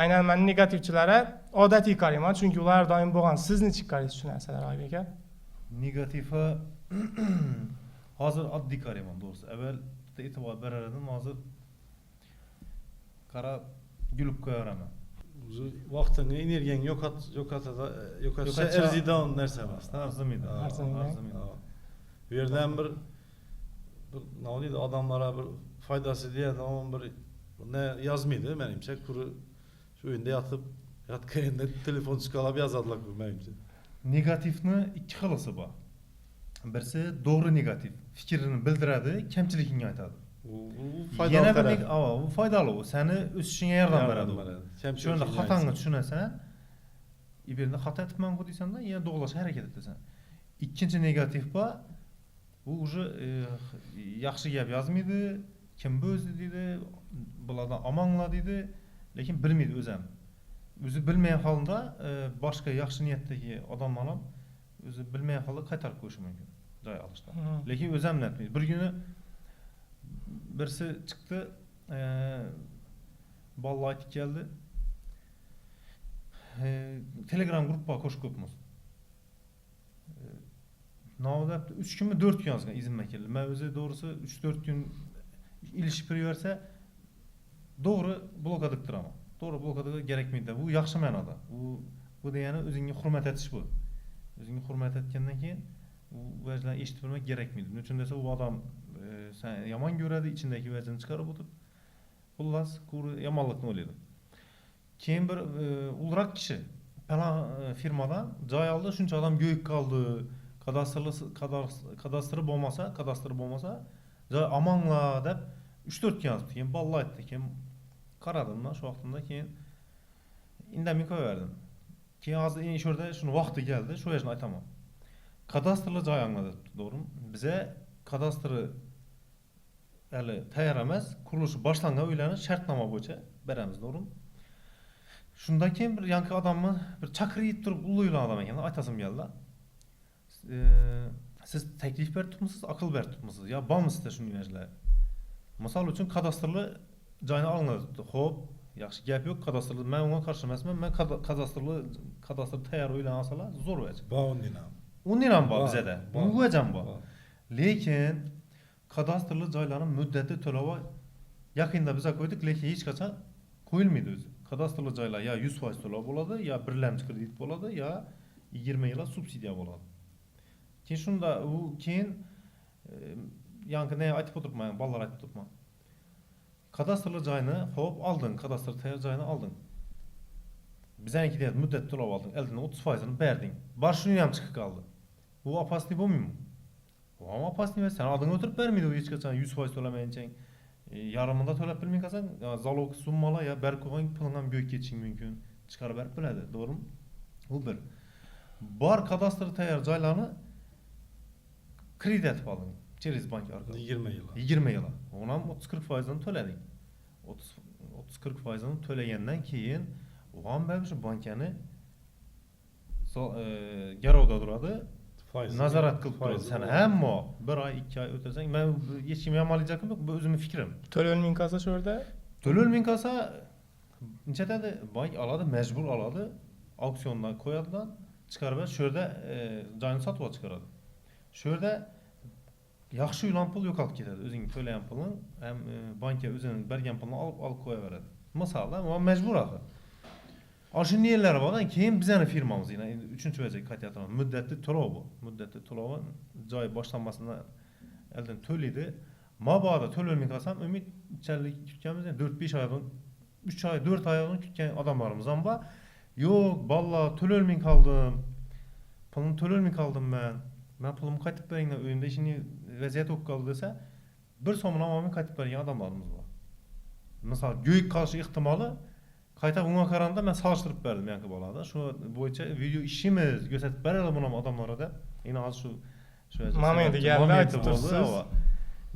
Aynan men negativchilarga odatiy qarayman, chunki ular doim bo'lgan. Siz nechik qaraysiz shu narsalarga, Oybek aka? Negativi hozir oddiy qarayman, to'g'risi. Avval bitta e'tibor berar edim, hozir qarab kulib qo'yaveraman. O'zi vaqtingni, energiyangni yo'qotsa Yo'qotsa- arziydigan narsa emas. Arzimaydi. Ha. Arzimaydi. Arzimaydi. Ha. Bu yerdan bir nima deydi, odamlarga bir foydasi deyadigan bir ne yozmaydi menimcha, quri shu uyda yotib, yotganda telefon chiqarib yozadilar bu menimcha. Negativni ikki xilisi bor. Birisi to'g'ri negativ, fikrini bildiradi, kamchiligingni aytadi. U foydali Yana bir taraf. Ava, u foydali, u seni o'sishingga yordam beradi. U. Beradi. Shunda Kamchiligingni xatongni aytsa. tushunasan, bu yerda xato etibman-ku deysanda, yana to'g'rilashga harakat etasan. Ikkinchi negativ bor, u уже yaxshi gap yozmaydi, kim bu o'zi deydi, bulardan omonglar deydi, lekin bilmaydi o'zi ham. O'zi bilmagan holda boshqa yaxshi niyatdagi odamlar ham o'zi bilmagan holda qaytarib qo'yishi mumkin joy olishda. Lekin o'zi ham aytmaydi. Bir kuni birisi chiqdi, bolalar aytib keldi. Telegram gruppa qo'shib qo'yibmiz. Nima 3 kunmi 4 kun yozgan izimga keldi. Men o'zi to'g'risi 3-4 kun ilishib turaversa to'g'ri blokada turaman. To'g'ri blokada kerakmaydi. Bu yaxshi ma'noda. Bu degani o'zingga hurmat etish bu. O'zingga hurmat etgandan keyin u vajlarni eshitib turmak kerakmaydi. Nima uchun desa u odam sen yomon ko'radi, ichindagi vajini chiqarib o'tib, xullas, quri yomonlikni o'ylaydi. Keyin bir ulug'roq kishi falon firmadan joy oldi, shuncha odam go'yib qoldi. Kadastri bo'lmasa, kadastri bo'lmasa, joy omonglar deb 3-4 kun yozibdi. Keyin bolalar aytdi, keyin qaradim man shu vaqtimda, keyin indamay qo'yaverdim. Keyin hozir endi shu yerda shuni vaqti keldi, shu yerni aytaman. Kadastrli joy olinglar debdi, to'g'rimi? Biza kadastri hali tayyor emas, qurilishi boshlangan uylarni shartnoma bo'yicha beramiz, to'g'rimi? Shundan keyin bir yangi odamni bir chaqirib turib ulug'laydigan odam ekan, aytasim keldi. Siz taklif berib turibmisiz, aql berib turibmisiz? Yo bormi sizda shunday narsalar? Misol uchun kadastrli joyni olinglar debdi. Xo'p, yaxshi gap yo'q, kadastrli men unga qarshi emasman. Men kadastr tayyor uylarni olsalar zo'r vaj. Bor undan ham. Undan ham bor Bor, bizada. bor. Bu vaj ham bor. Bor. Lekin kadastrli joylarning muddati to'lovi yaqinda biza qo'ydik, lekin hech qachon qo'yilmaydi o'zi. Kadastrli joylar yo 100% to'lov bo'ladi, yo birlamchi kredit bo'ladi, yo 20 yilga subsidiya bo'ladi. Keyin shunda u keyin yangi ne aytib o'tiribman, bolalar aytib o'tiribman. Kadastrli joyni xo'p olding, kadastr tayyor joyni olding. Bizaniki deyapti, muddat to'lov olding, oldin 30%ni berding. Bar shuni ham chiqib qoldi. Bu opasli bo'lmaymi? Bu ham opasli emas, sen oldinga o'tirib bermaydi u hech qachon 100% to'lamayinchang. Yarmida to'lab bilmay qolsang, zalog summalar yo berib qo'ygan puling ham go'yib ketishi mumkin. Chiqarib berib biladi, to'g'rimi? Bu bir. Bor kadastr tayyor joylarni kredit etib olding, через bank orqali. 20 yil. 20 yil. Uni ham 30-40%ni to'lading. 30-40 foizini to'lagandan keyin u ham baribir shu bankani garovda turadi. Nazorat qilib turadi seni. Ammo 1 oy, 2 oy o'tirsang, men hech kimga yomonlik yo'q, bu o'zimning fikrim. To'lolmay qolsa shu yerda? To'lolmay qolsa nechatadi? Bank oladi, majbur oladi, auksiondan qo'yadidan chiqarib shu yerda joyini sotib olib chiqaradi. Shu yerda yaxshi yulan pul yo'qolib ketadi. O'zing to'lagan puling ham bankka o'zining bergan pulini olib qo'yaveradi. Masalan, u majbur axir. Shunday yerlari bor, keyin bizning firmamiz yana 3-vajaga qaytyapman. Muddatli to'lov bu. Muddatli to'lovi joy boshlanmasidan oldin to'laydi. Mabodo to'lolmay qolsam, umid challik kutganmiz, 4-5 oydan 3 oy, 4 oydan kutgan odamlarimiz ham bor. Yo'q, balla to'lolmay qoldim. Pulni to'lolmay qoldim men. Men pulimni qaytib beringlar, uyimda shunday vaziyat bo'lib qoldi desa, 1 so'mini ham olmay qaytib bergan odamlarimiz bor. Misol, go'yib qolish ehtimoli qayta unga qaraganda men solishtirib berdim yangi bolada. Shu bo'yicha video ishimiz ko'rsatib beradi buni odamlarga deb. Endi hozir shu momenti keldi, aytib tursiz.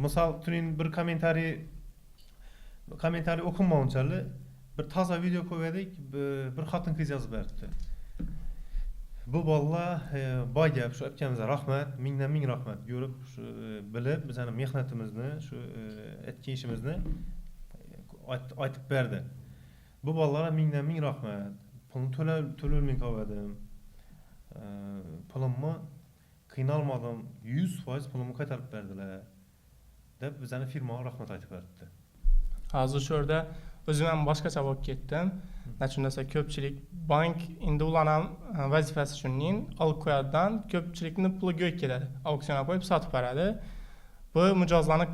Misol, tuning bir kommentariy o'qinmagunchalik bir toza video qo'ydik, bir xotin qiz yozib berdi. Bu bolalar boy gap, shu aytganimizga rahmat, mingdan ming rahmat. Ko'rib, shu bilib bizning mehnatimizni, shu etgan ishimizni aytib berdi. Bu bolalarga mingdan ming rahmat. Pulni to'lolmay qoldim. Pulimni qiynalmadim, 100% pulimni qaytarib berdilar deb bizning firmaga rahmat aytib berdi. Hozir shu yerda o'zim ham boshqacha bo'lib ketdim. Nachun desa ko'pchilik bank endi ular ham vazifasi shuning olib qo'yadidan ko'pchilikni puli go'yib ketadi. Auksionga qo'yib sotib beradi. Bu mijozlarni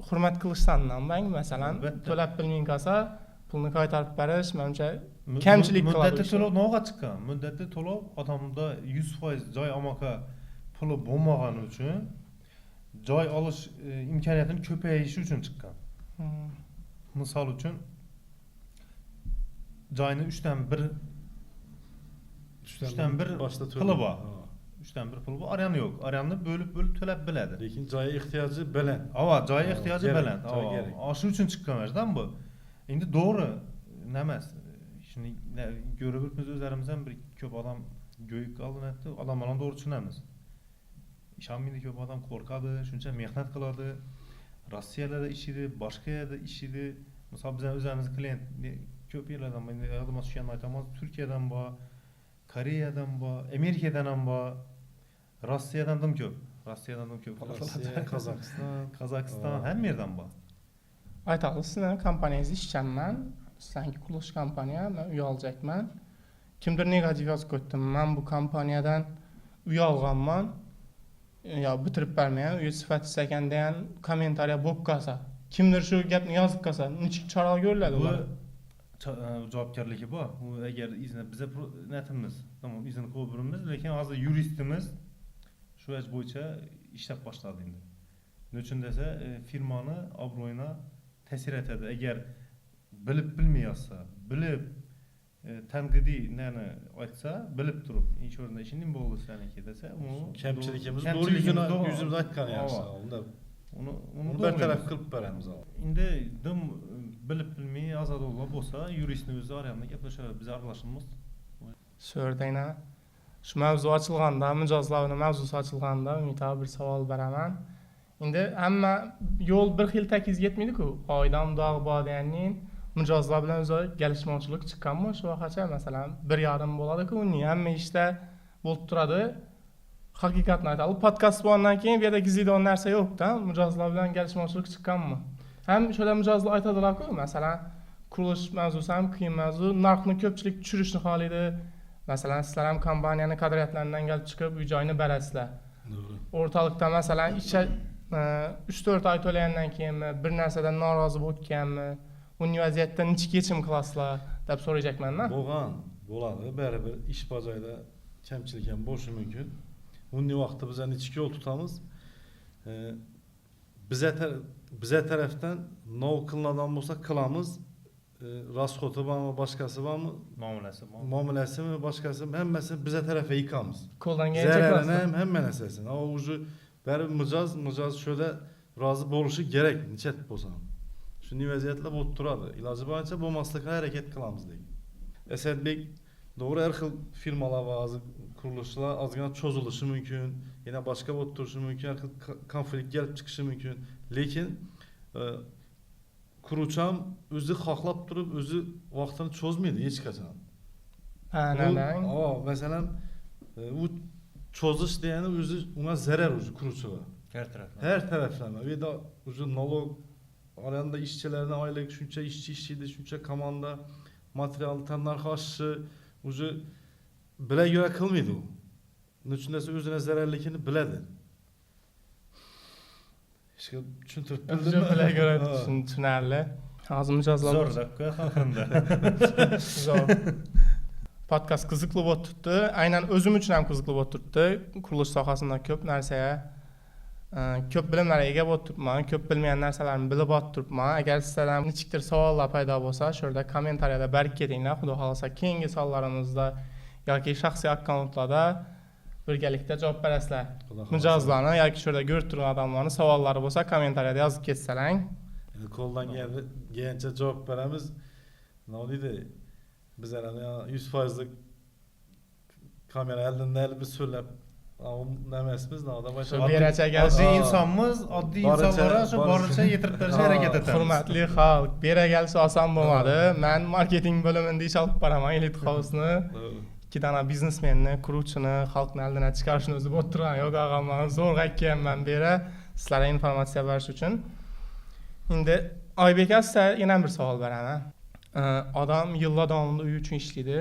hurmat qilishdan bank masalan to'lab bilmay qolsa pulni qaytarib berish menimcha kamchilik qiladi. Muddatli to'lov noga chiqqan. Muddatli to'lov odamda 100% joy olmoqqa puli bo'lmagani uchun joy olish imkoniyatini ko'payishi uchun chiqqan. Misol uchun joyni 3dan 1 boshda puli bor. 3dan 1 puli bor, aryanı yo'q. Aryanni bo'lib-bo'lib to'lab biladi. Lekin joyga ehtiyoji baland. Ava, joyga ehtiyoji baland. Shu uchun chiqqan narsadan bu. Endi to'g'ri emas. Shuni ko'rib biz o'zlarimiz ham bir ko'p odam go'yib qolinadi, odamlarni to'g'ri tushunamiz. Ishonmaydi ko'p odam, qo'rqadi, shuncha mehnat qiladi. Rossiyada ishlaydi, boshqa yerda ishlaydi. Misol bizning o'zimiz klient ko'p yerlardan, endi yodimga tushganini aytaman, Turkiyadan bor, Koreyadan bor, Amerikadan ham bor, Rossiyadan ham ko'p. Rossiyadan ham ko'p. Rossiya, Qozog'iston, Qozog'iston, hamma yerdan bor. Aytamiz, sizning kompaniyangizda ishchanman, sizlarning qurilish kompaniya, men uy oljakman. Kimdir negativ yozib qo'ydi, men bu kompaniyadan uy olganman, yo bitirib bermagan, uy sifatsiz ekan degan kommentariya bo'lib qolsa, kimdir shu gapni yozib qolsa, nechuk chora ko'riladi ular? Javobgarligi bor. U agar izni biza niyatimiz, tamom izni qo'yib beramiz, lekin hozir yuristimiz shu ish bo'yicha ishlab boshladi endi. Nechun desa, firmani obro'yina ta'sir etadi. Agar bilib bilmay yozsa, bilib tanqidiy nani aytsa, bilib turib, ish o'rnida ishing nima bo'ldi seniki desa, u kamchiligimiz to'g'ri yuzimizni aytgan yaxshi. Unda uni bartaraf qilib beramiz. Endi dim bilib bilmay yozadilar bo'lsa, yuristni o'zi orasida gaplashadi, biz aralashamiz. Shu yerda shu mavzu ochilganda, mijozlarning mavzusi ochilganda Umid aka bir savol beraman. Endi hamma yo'l bir xil takiz yetmaydi-ku. Oydam dog' bor deganning mijozlar bilan o'zi kelishmovchilik chiqqanmi shu vaqtgacha? Masalan, 1.5 bo'ladi-ku, uning hamma ishda bo'lib turadi. Haqiqatni aytadi. Podkast bo'lgandan keyin bu yerda gizlaydigan narsa yo'q-da. Mijozlar bilan kelishmovchilik chiqqanmi? Ham o'sha mijozlar aytadilar-ku, masalan, qurilish mavzusi ham qiyin mavzu, narxni ko'pchilik tushirishni xohlaydi. Masalan, sizlar ham kompaniyani qadriyatlaridan kelib chiqib uy joyini berasizlar. To'g'ri. O'rtalikda masalan, 3-4 oy to'lagandan keyinmi, bir narsadan norozi bo'lib ketganmi, uning vaziyatdan nechuk yechim qilasizlar deb so'rayjakman-da. Bo'lgan bo'ladi, baribir ish bajoyda kamchilik ham bo'lishi mumkin. Bunday vaqtda biz nechuk yo'l tutamiz? Bize tarafdan nov qilinadigan bo'lsa qilamiz. Rasxoti bormi, boshqasi bormi? Muomalasi bormi? Muomalasimi, boshqasimi, hammasini bize tarafa yiqamiz. Qo'ldan kelgancha Zararini ham hamma narsasini. Ama уже baribir mijoz shunda rozi bo'lishi kerak, nechat bo'lsa ham. Shunday vaziyatlar bo'lib turadi. Iloji boricha bo'lmaslikka harakat qilamiz lekin. Asadbek to'g'ri, har xil firmalar va hozir qurilishlar ozgina cho'zilishi mumkin, yana boshqa bo'lib turishi mumkin, har xil konflikt kelib chiqishi mumkin. Lekin quruvchi ham o'zi xohlab turib, o'zi vaqtini cho'zmaydi hech qachon. Ha, neden? Masalan, u cho'zish degani o'zi unga zarar o'zi quruvchiga. Har taraflama. Har taraflama. Bu yerda o'zi налог, arenda ishchilarni oylik, shuncha ishchi ishlaydi, shuncha komanda, material tannarxi oshishi o'zi bila ko'ra qilmaydi u. Nima uchun desa o'zini zararligini biladi. Ishga tushuntirib O'zi bildimmi? bila ko'ra Ha. tushunarli. Hozir mijozlar Zo'r zakka oxirinda. Zo'r. Podkast qiziqli bo'lib turibdi. Aynan o'zim uchun ham qiziqli bo'lib turibdi. Qurilish sohasida ko'p narsaga, ko'p bilimlarga ega bo'lib turibman, ko'p bilmagan narsalarimni bilib turibman. Agar sizlardan nechikdir savollar paydo bo'lsa, shu yerda kommentariyada berib ketinglar. Xudo xohlasa keyingi sonlarimizda yoki shaxsiy akkauntlarda birgalikda javob berasizlar. Xudo xohlasa. Mijozlarni yoki shu yerda ko'rib turgan odamlarni savollari bo'lsa, kommentariyada yozib ketsalang. Endi qo'ldan kelgancha javob beramiz. Nima deydi? Bizlar ham 100%lik kamera oldinda biz so'zlab emasmiz, Shu berajak Oddiy insonmiz, oddiy insonlarga shu boricha yetirib berishga harakat etamiz. Hurmatli xalq, beragalsi oson bo'lmadi. Men marketing bo'limida ish olib boraman Elite House'ni. 2 dona biznesmenni, quruvchini xalqni oldina chiqarishni o'zi bo'lib turgan yo'q og'am, man zo'rg'a kelganman bu yerga sizlarga informatsiya berish uchun. Endi Oybek aka, sizga yana bir savol beraman. Odam yillar davomida uy uchun ishlaydi.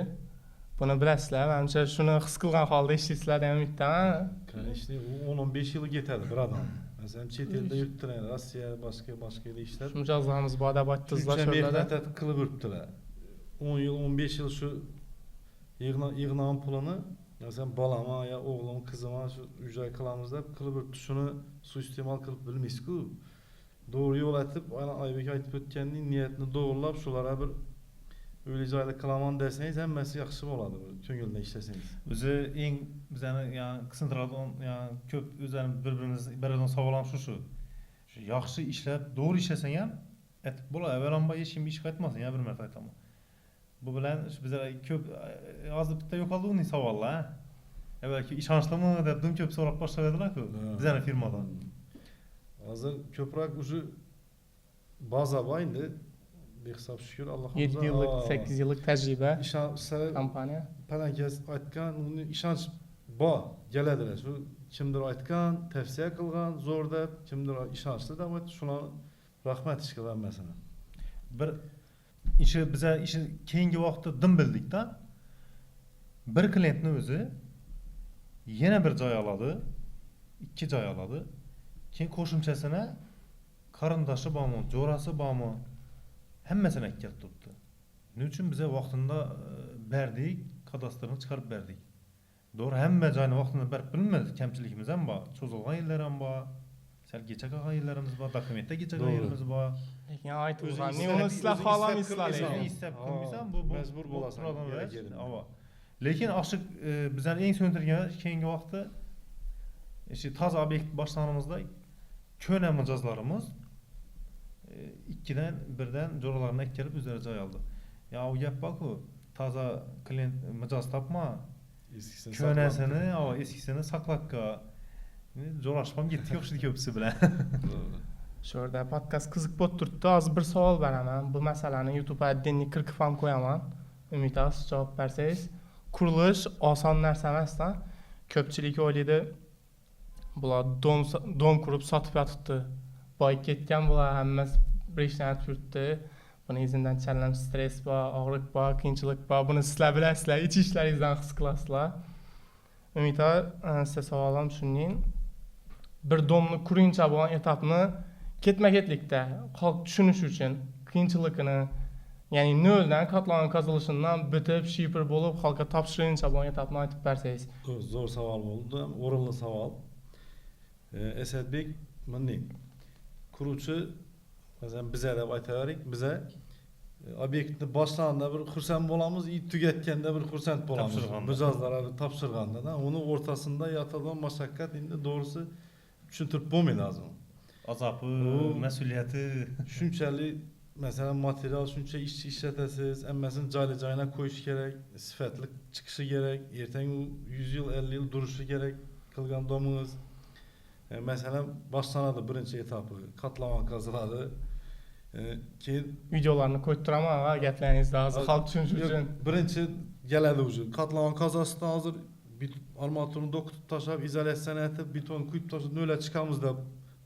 Buni bilasizlar, manimcha shuni his qilgan holda ishlaysizlar degan umiddaman. Конечно, u 10-15 yil ketadi bir odam. Masalan, chet elda yuribdilar, Rossiya, boshqa yerda ishlab. Shu mijozlarimiz bor deb aytdingizlar Shuncha shu yerda. mehnat qilib yuribdilar. 10 yil, 15 yil shu yig'nagan pulini, masalan, bolama yo o'g'lim, qizima shu uy joy qilamiz deb qilib yuribdi. Shuni suiiste'mol qilib bilmaysiz-ku. To'g'ri yo'l aytib, aynan Oybek aytib o'tgandek niyatni to'g'rilab, shularga bir uyli joyli qilaman desangiz, hammasi yaxshi bo'ladi, ko'ngildan ishlasangiz. O'zi eng bizani ya'ni qisintiradigan, ya'ni ko'p o'zlarimiz bir-birimiz bir-biridan savol ham shu. Shu yaxshi ishlab, to'g'ri ishlasang ham aytib bo'ladi, avvalambor hech kim ish qaytmasin, ya bir marta aytaman. Bu bilan shu bizlar ko'p hozir bitta yo'qoldi uning savollar, ha. Avvalgi ishonchlimi deb dim ko'p so'rab boshladilar-ku bizning firmadan. Hozir ko'proq уже baza bor endi. Behisob shukr Allohimizga. 7 yillik, 8 yillik tajriba kompaniya. Palankas aytgan, uni ishonch bor, keladilar. Shu kimdir aytgan, tavsiya qilgan, zo'r deb, kimdir ishonchli deb aytdi, shular rahmat ish qilgan hammasini. Bir ishi biza ishi keyingi vaqtda dim bildik-da. Bir klientni o'zi yana bir joy oladi, 2 joy oladi. Keyin qo'shimchasini qarindoshi bormi, jo'rasi bormi, hammasini olib kelib turibdi. Nima uchun biza vaqtida berdik, kadastrni chiqarib berdik. To'g'ri, hamma joyni vaqtida berib bilmadik, kamchiligimiz ham bor, cho'zilgan yerlar ham bor, sal kecha qolgan yerlarimiz bor, dokumentda kecha qolgan yerimiz bor. Lekin aytilgan, uni sizlar xohlamaysizlar lekin. Istab qilmaysan, bu majbur bo'lasan, kerak yerida. Lekin oshiq bizani eng so'ntirgan keyingi vaqtda shu toza obyekt boshlanganimizda ko'na mijozlarimiz 2dan 1dan jo'ralarini olib kelib o'zlari joy oldi. Ya u gap bor-ku, toza klient mijoz topma, ko'nasini, eskisini saqlab qol. Jo'rashib ham ketdik o'xshaydi ko'pisi bilan. Shu yerda podkast qiziq bo'lib turibdi. Hozir bir savol beraman. Bu masalani YouTube отдельный qirqib ham qo'yaman. Umid aka, siz javob bersangiz. Qurilish oson narsa emas-da. Ko'pchilik o'ylaydi, bular dom qurib sotib yotibdi. Boy ketgan bular, hammasi bir ishdan turibdi. Buni izidan challam stress bor, og'riq bor, qiyinchilik bor. Buni sizlar bilasizlar, ich ishlaringizdan his qilasizlar. Umid aka, sizga savolim shunday. Bir domni qurincha bo'lgan etapni ketma-ketlikda xalq tushunishi uchun qiyinchiligini, ya'ni noldan katlangan qazilishidan bitib, shifr bo'lib xalqqa topshirincha bo'lgan etapni aytib bersangiz. Zo'r savol bo'ldi, o'rinli savol. Asadbek, bunday quruvchi, masalan, biza deb aytaylik, biza obyektni boshlanganda bir xursand bo'lamiz, tugatganda bir xursand bo'lamiz. Mijozlarga topshirganda, uni o'rtasida yotadigan mashaqqat endi to'g'risi tushuntirib bo'lmaydi hozir. Azobi, mas'uliyati shunchalik Masalan, material shuncha ishchi ishlatasiz, hammasini joyli joyina qo'yish kerak, sifatli chiqishi kerak, ertaga u 100 yil, 50 yil turishi kerak qilgan domingiz. Masalan, boshlanadi birinchi etapi, kotlovan qaziladi. Keyin Videolarni qo'yib turaman ha, gaplaringizda hozir xalq tushunishi Yo'q, uchun. Birinchi keladi уже. Kotlovan qazasidan hozir armaturni to'kitib tashlab, izolyatsiyani aytib, beton quyib tashlab, nolga chiqamiz deb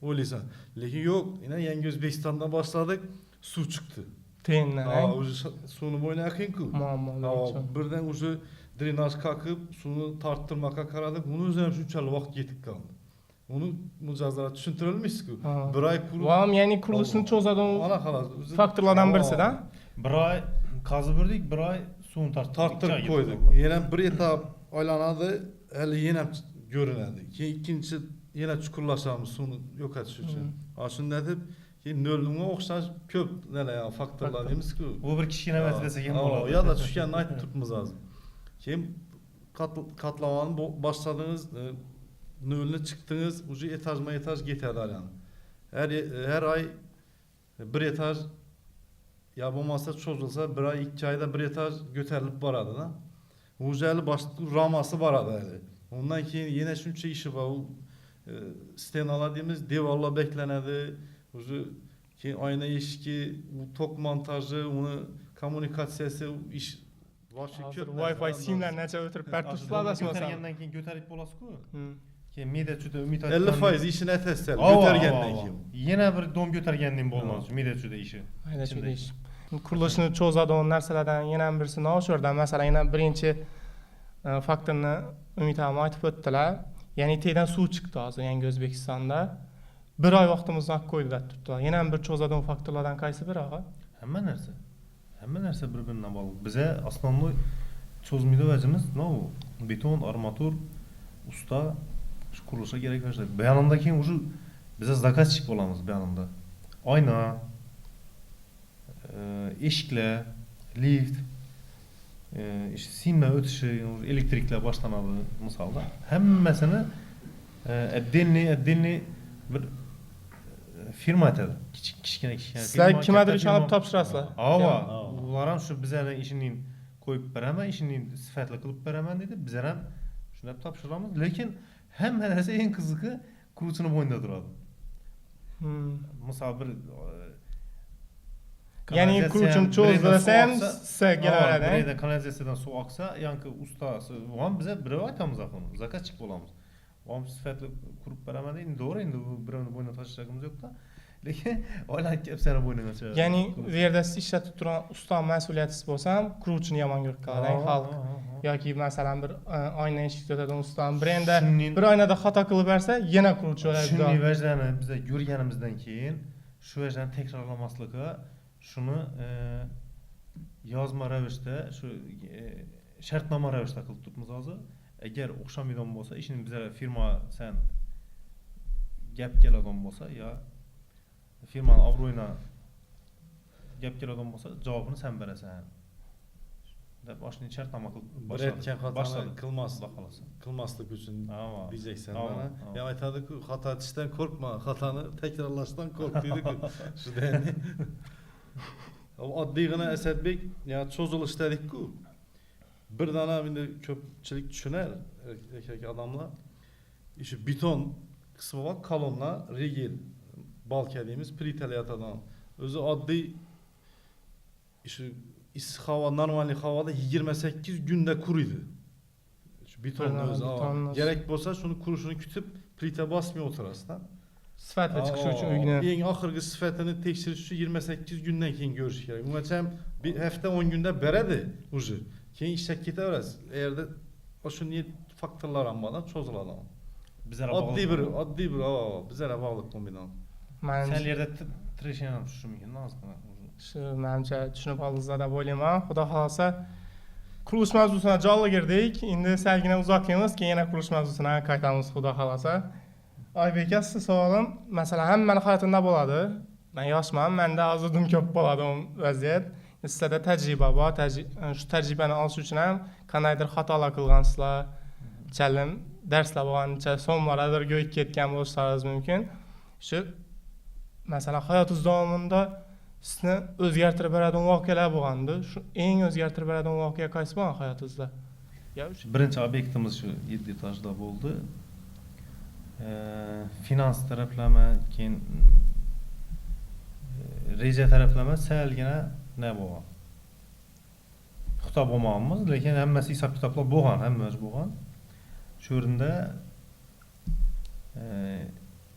o'ylaysan. Lekin yo'q, yana Yangi O'zbekistondan boshladik, suv chiqdi. Teyindan, Ha, уже suvni bo'yni aqing-ku. Muammolar Ha, uchun. Birdan уже drenaj qoqib, suvni torttirmoqqa qaradik. Uni o'zi ham shunchalik vaqt yetib qoldi. Uni mijozlarga tushuntira olmaysiz-ku. Ha. Bir oy qurib, Bu ham ya'ni qurilishni cho'zadigan ana xolos. Faktorlardan birisida. Bir oy qazib berdik, bir oy suvni torttirdik. Torttirib qo'ydik. Yana bir etap aylanadi, hali yana ko'rinadi. Keyin ikkinchi yana chuqurlashamiz suvni yo'qotish uchun. Ha, shunday deb keyin nolga o'xshash ko'p nima faktorlar deymiz-ku. Bu bir kichkina masala desak ham bo'ladi. Yo'lda tushganini aytib turibmiz hozir. Keyin katlamanı başladınız, nolni chiqdingiz, уже etajma etaj ketadi yani. Her ay bir etaj ya bo'lmasa cho'zilsa bir oy 2 oyda bir etaj ko'tarilib boradi da. Уже hali ramasi boradi hali. Undan keyin yana shuncha ishi bor. U стена lar deymiz, devorlar beklanadi. Уже keyin oyna eshigi, u tok montaji, uni kommunikatsiyasi, u ish вообще Hozir ko'p Wi-Fi narsalar. simlar necha o'tirib berib turibsizlar adashmasam. Ko'targandan keyin ko'tarib bo'lasiz-ku. Keyin me'da juda umid 50% ishini aytasiz Ava, ko'targandan ava, ava. keyin. Yana bir dom ko'targandan bo'lmadi shu me'da juda ishi. Mayda chuyda ish. Qurilishni cho'zadigan narsalardan yana birisi shu yerda, masalan, yana birinchi faktorni Umid ham aytib o'tdilar. Ya'ni tagdan suv chiqdi hozir Yangi O'zbekistonda. Bir oy vaqtimizni olib qo'ydi deb turibdilar. Yana bir cho'zadigan faktorlardan qaysi biri og'a? Hamma narsa. Hamma narsa bir-biridan bog'liq. Biza основной cho'zmaydi vajimiz nima u? Beton, armatur, usta, shu qurilishga kerak narsa. Bu yonimda keyin уже biza заказчик bo'lamiz bu yonimda. Oyna, eshiklar, lift, ish simlar o'tishi, elektriklar boshlanadi misolda. Hammasini отдельный отдельный bir firma aytadi. Kichik kichkina kichkina Sizlar firma, kimgadir katta ishonib firma. topshirasizlar. Ava, ular ham shu bizani ishini qo'yib beraman, ishini sifatli qilib beraman dedi. Bizlar ham shunday topshiramiz, lekin hamma narsa eng qizig'i quruvchini bo'ynida turadi. Misol bir Ya'ni kanalizatsiya quruvchini bir yerdan cho'zdirsa suv ham oqsa, sizga kelaveradi. Bir yerdan kanalizatsiyadan suv oqsa, yoki ustasi, u ham biza birov aytamiz uni, заказчик bo'lamiz. U ham sifatli qurib beraman deydi. Endi to'g'ri, endi u birovni bo'yniga tashlashimiz yo'q-da. Lekin aylanib kelib seni bo'yningga tushadi. Ya'ni u yerda siz ishlatib turgan usta mas'uliyatsiz bo'lsa ham quruvchini yomon ko'rib qoladi xalq. Yoki masalan bir oyna eshik tuzatadigan usta bir endi bir oynada xato qilib bersa, yana quruvchi o'ladi. Shunday vajlarni biza ko'rganimizdan keyin shu vajlarni takrorlamaslikka shuni yozma ravishda shu shartnoma ravishda qilib turibmiz hozir. Agar o'xshamaydigan bo'lsa, ishini bizlar firma san gap keladigan bo'lsa yo firmani obro'yina gap keladigan bo'lsa, javobini sen berasan deb boshini shartnoma qilib Bir boshladik. aytgan xatoni Boshladik. qilmas, Xudo xohlasa. qilmaslik uchun Ava. deyacaksan Ava, mana. ava. Ya aytadi-ku, xato etishdan qo'rqma, xatoni takrorlashdan qo'rq deydi-ku. Shunday. Oddiygina Asadbek, ya cho'zilish dedik-ku. Bir dana endi ko'pchilik tushunar, erkak odamlar. Shu beton qismi bor, kolonna, regel, balka deymiz, plitali yotadigan. O'zi oddiy shu issiq havo, normal havoda 28 kunda quriydi. Shu betonni Ha, o'zi. betonni o'zi. Kerak bo'lsa shuni qurishini kutib, plita bosmay o'tirasiz-da. Sifatli chiqishi uchun uyni. Eng oxirgi sifatini tekshirish uchun 28 kundan keyin ko'rish kerak. Ungacha ham bir hafta 10 kunda beradi уже. Keyin ishlab ketaverasiz. Agarda o'sha faktorlar ham bor, cho'ziladi. Bizlar Oddiy bir, oddiy bir, bizlar bog'liq bo'lmaydi. Manimcha Sal yerda treshina ham tushishi mumkin ozgina. Shu manimcha tushunib oldingizlar deb o'ylayman. Xudo xohlasa qurilish mavzusina jonli kirdik. Endi salgina uzoqlaymiz, keyin yana qurilish mavzusina qaytamiz xudo xohlasa. Oybek aka, sizni savolim, masalan, hammani hayotida bo'ladi. Men yoshman, menda hozir dim ko'p bo'ladi u vaziyat. Sizlarda tajriba bor, shu tajribani olish uchun ham qandaydir xatolar qilgansizlar, chalim darslar bo'lgancha so'mlardir go'yib ketgan bo'lishlaringiz mumkin. Shu masalan, hayotingiz davomida Sizni o'zgartirib beradigan voqealar bo'lgandi. Shu eng o'zgartirib beradigan voqea qaysi bo'lgan hayotingizda? Birinchi obyektimiz shu 7 etajda bo'ldi. Finans taraflama, keyin reja taraflama salgina nima bo'lgan. Puxta bo'lmaganmiz, lekin hammasi hisob kitoblar bo'lgan, hammasi bo'lgan. Shu o'rinda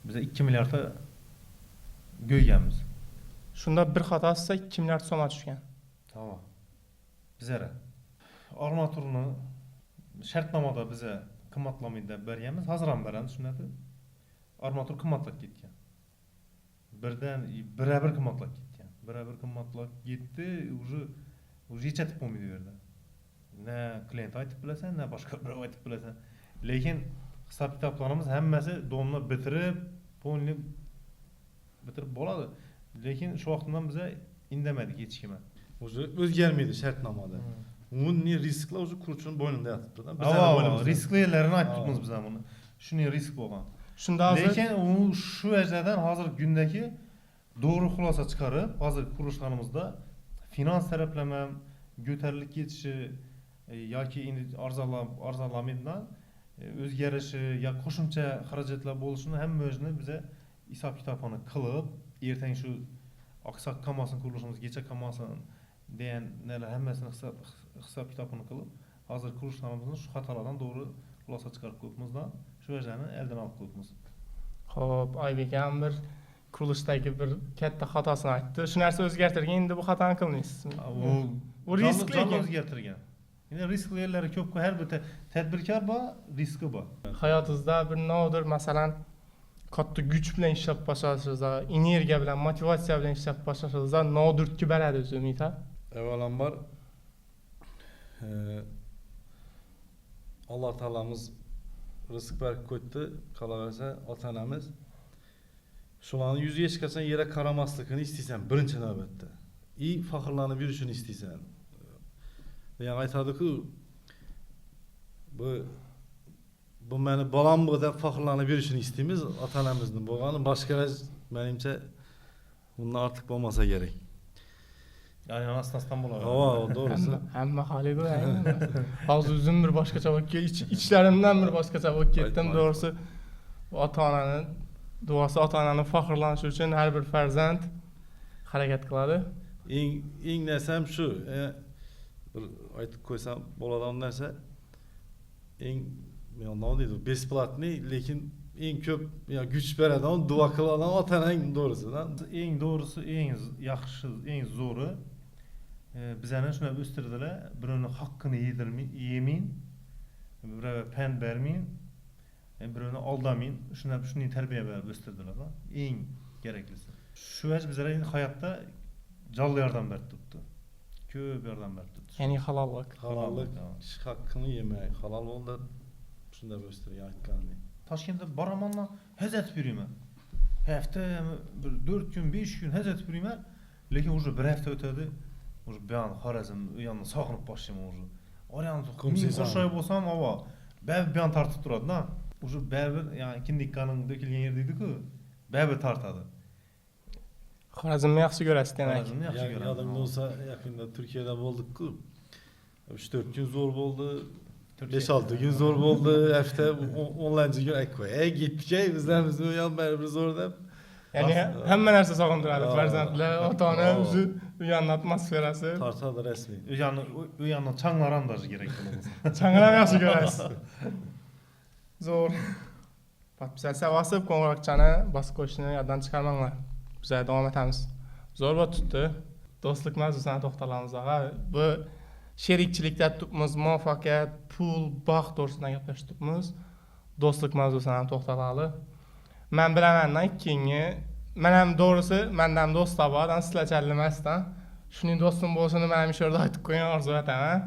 biz 2 milliardta go'yganmiz. Shunda bir xato qilsa 2 milliard so'mga tushgan. Tamam. Bizlar armaturni shartnomada biza qimmatlamaydi deb berganmiz, hozir ham beramiz shunday. Armatur qimmatlab ketgan. Birdan birebir qimmatlab ketgan. Birebir qimmatlab ketdi, уже yechatib bo'lmaydi u yerda. Na klient aytib bilasan, na boshqa birov aytib bilasan. Lekin hisob kitoblarimiz hammasi domni bitirib, polni bitirib bo'ladi. Lekin shu vaqtdan biza indamadik hech kimga. Уже o'zgarmaydi shartnomada. Unni risklar уже quruvchini bo'ynida yotibdi. Bizning bo'ynimizda. Riskli yerlarini aytibmiz biz ham uni. Shunday risk bo'lgan. Shunda hozir lekin u shu vajdan hozirgi kundagi to'g'ri xulosa chiqarib, hozir qurilishlarimizda finans taraflama ko'tarilib ketishi yoki endi arzonlamaydigan o'zgarishi yo qo'shimcha xarajatlar bo'lishini hamma o'zini biza hisob kitobini qilib, ertaga shu oqsoq qolmasin qurilishimiz, kecha qolmasin degan hammasini hisob kitobini qilib, hozir qurilishlarimizni shu xatolardan to'g'ri xulosa chiqarib qo'yibmizda, shu vajlarni eldan olib qo'yibmiz. Xo'p, Oybek ham bir qurilishdagi bir katta xatosini aytdi. Shu narsa o'zgartirgan, endi bu xatoni qilmaysizmi? U risk lekin o'zgartirgan. Endi riskli yerlari ko'p, har bir tadbirkor bor, riski bor. Hayotingizda bir nodir, masalan, katta güç bilan ishlab boshlashingizda, energiya bilan, motivatsiya bilan ishlab boshlashingizda nodirtki beradi o'zi Umid. Avvalambor Alloh taolamiz rizq berib qo'ydi, qolaversa ota-onamiz shularni yuziga hech qachon yere qaramasligini istaysan birinchi navbatda. I faxrlanib yurishini istaysan. Ya'ni aytadi-ku, bu meni bolam bu deb faxrlanib yurishini istaymiz, ota-onamizni bo'lgani boshqa menimcha bundan ortiq bo'lmasa kerak. Ya'ni onasidan bo'ladi. Ava, to'g'risi. Hamma xohlaydi. Hozir o'zim bir boshqacha bo'lib ichlarimdan bir boshqacha bo'lib ketdim, to'g'risi. Ota-onani duosi, ota-onani faxrlanishi uchun har bir farzand harakat qiladi. Eng narsam shu, bir aytib qo'ysam bo'ladigan narsa, eng nima deydi, bесплатный, lekin eng ko'p kuch beradigan, duo qiladigan ota-onang to'g'risi. Eng to'g'risi, eng yaxshi, eng zo'ri bizani shunday o'stirdilar, birovni haqqini yemeyin, birovga pand bermeyin, birovni aldameyin, shunday tarbiya berib o'stirdilar. Eng keraklisi. Shu vaj bizlarga endi hayotda jonli yordam berib turibdi. Ko'p yordam berib turibdi. Ya'ni halollik. Halollik, kishi haqqini yemay, halol bo'ldi. Shunday o'stirgan aytganimdek. Toshkentda boramandan haz etib yuriyman. Hafta bir 4 kun, 5 kun haz etib yuriyman. Lekin уже bir hafta o'tadi. Уже bu yon Xorazm, u yonni sog'inib boshlayman уже. Orani qo'shay bo'lsam, avo, baribir bu yon tortib turadi-da. Уже baribir, ya'ni kindik qoning to'kilgan yer deydi-ku, baribir tortadi. Xorazmni yaxshi ko'rasiz demak. Xorazmni yaxshi ko'raman. Yodimda bo'lsa, yaqinda Turkiyada bo'ldik-ku. 3-4 kun zo'r bo'ldi. 5-6 kun zo'r bo'ldi. Hafta 10-kun ketdik, bizlarimiz u yon baribir zo'r deb. Ya'ni hamma narsa sog'intiradi, farzandlar, ota-ona, o'zi u yonni atmosferasi. Tortadi rasmiy. U yonni changlar ham даже kerak bo'ladi. Changlar ham yaxshi ko'rasiz. Zo'r. Podpisatsiya bosib, qo'ng'iroqchani bosib qo'yishni yoddan chiqarmanglar. Biz davom etamiz. Zo'r bo'lib tutdi. Do'stlik mavzusini to'xtalamiz og'a. Bu sherikchilikda turibmiz, muvaffaqiyat, pul, baxt to'g'risida gaplashib turibmiz. Do'stlik mavzusini ham to'xtalali. Men bilamandan keyingi, men ham to'g'risi, menda ham do'stlar bor, sizlarchalik emasdan. Shuning do'stim bo'lishini men ham shu yerda aytib qo'ygan orzu etaman.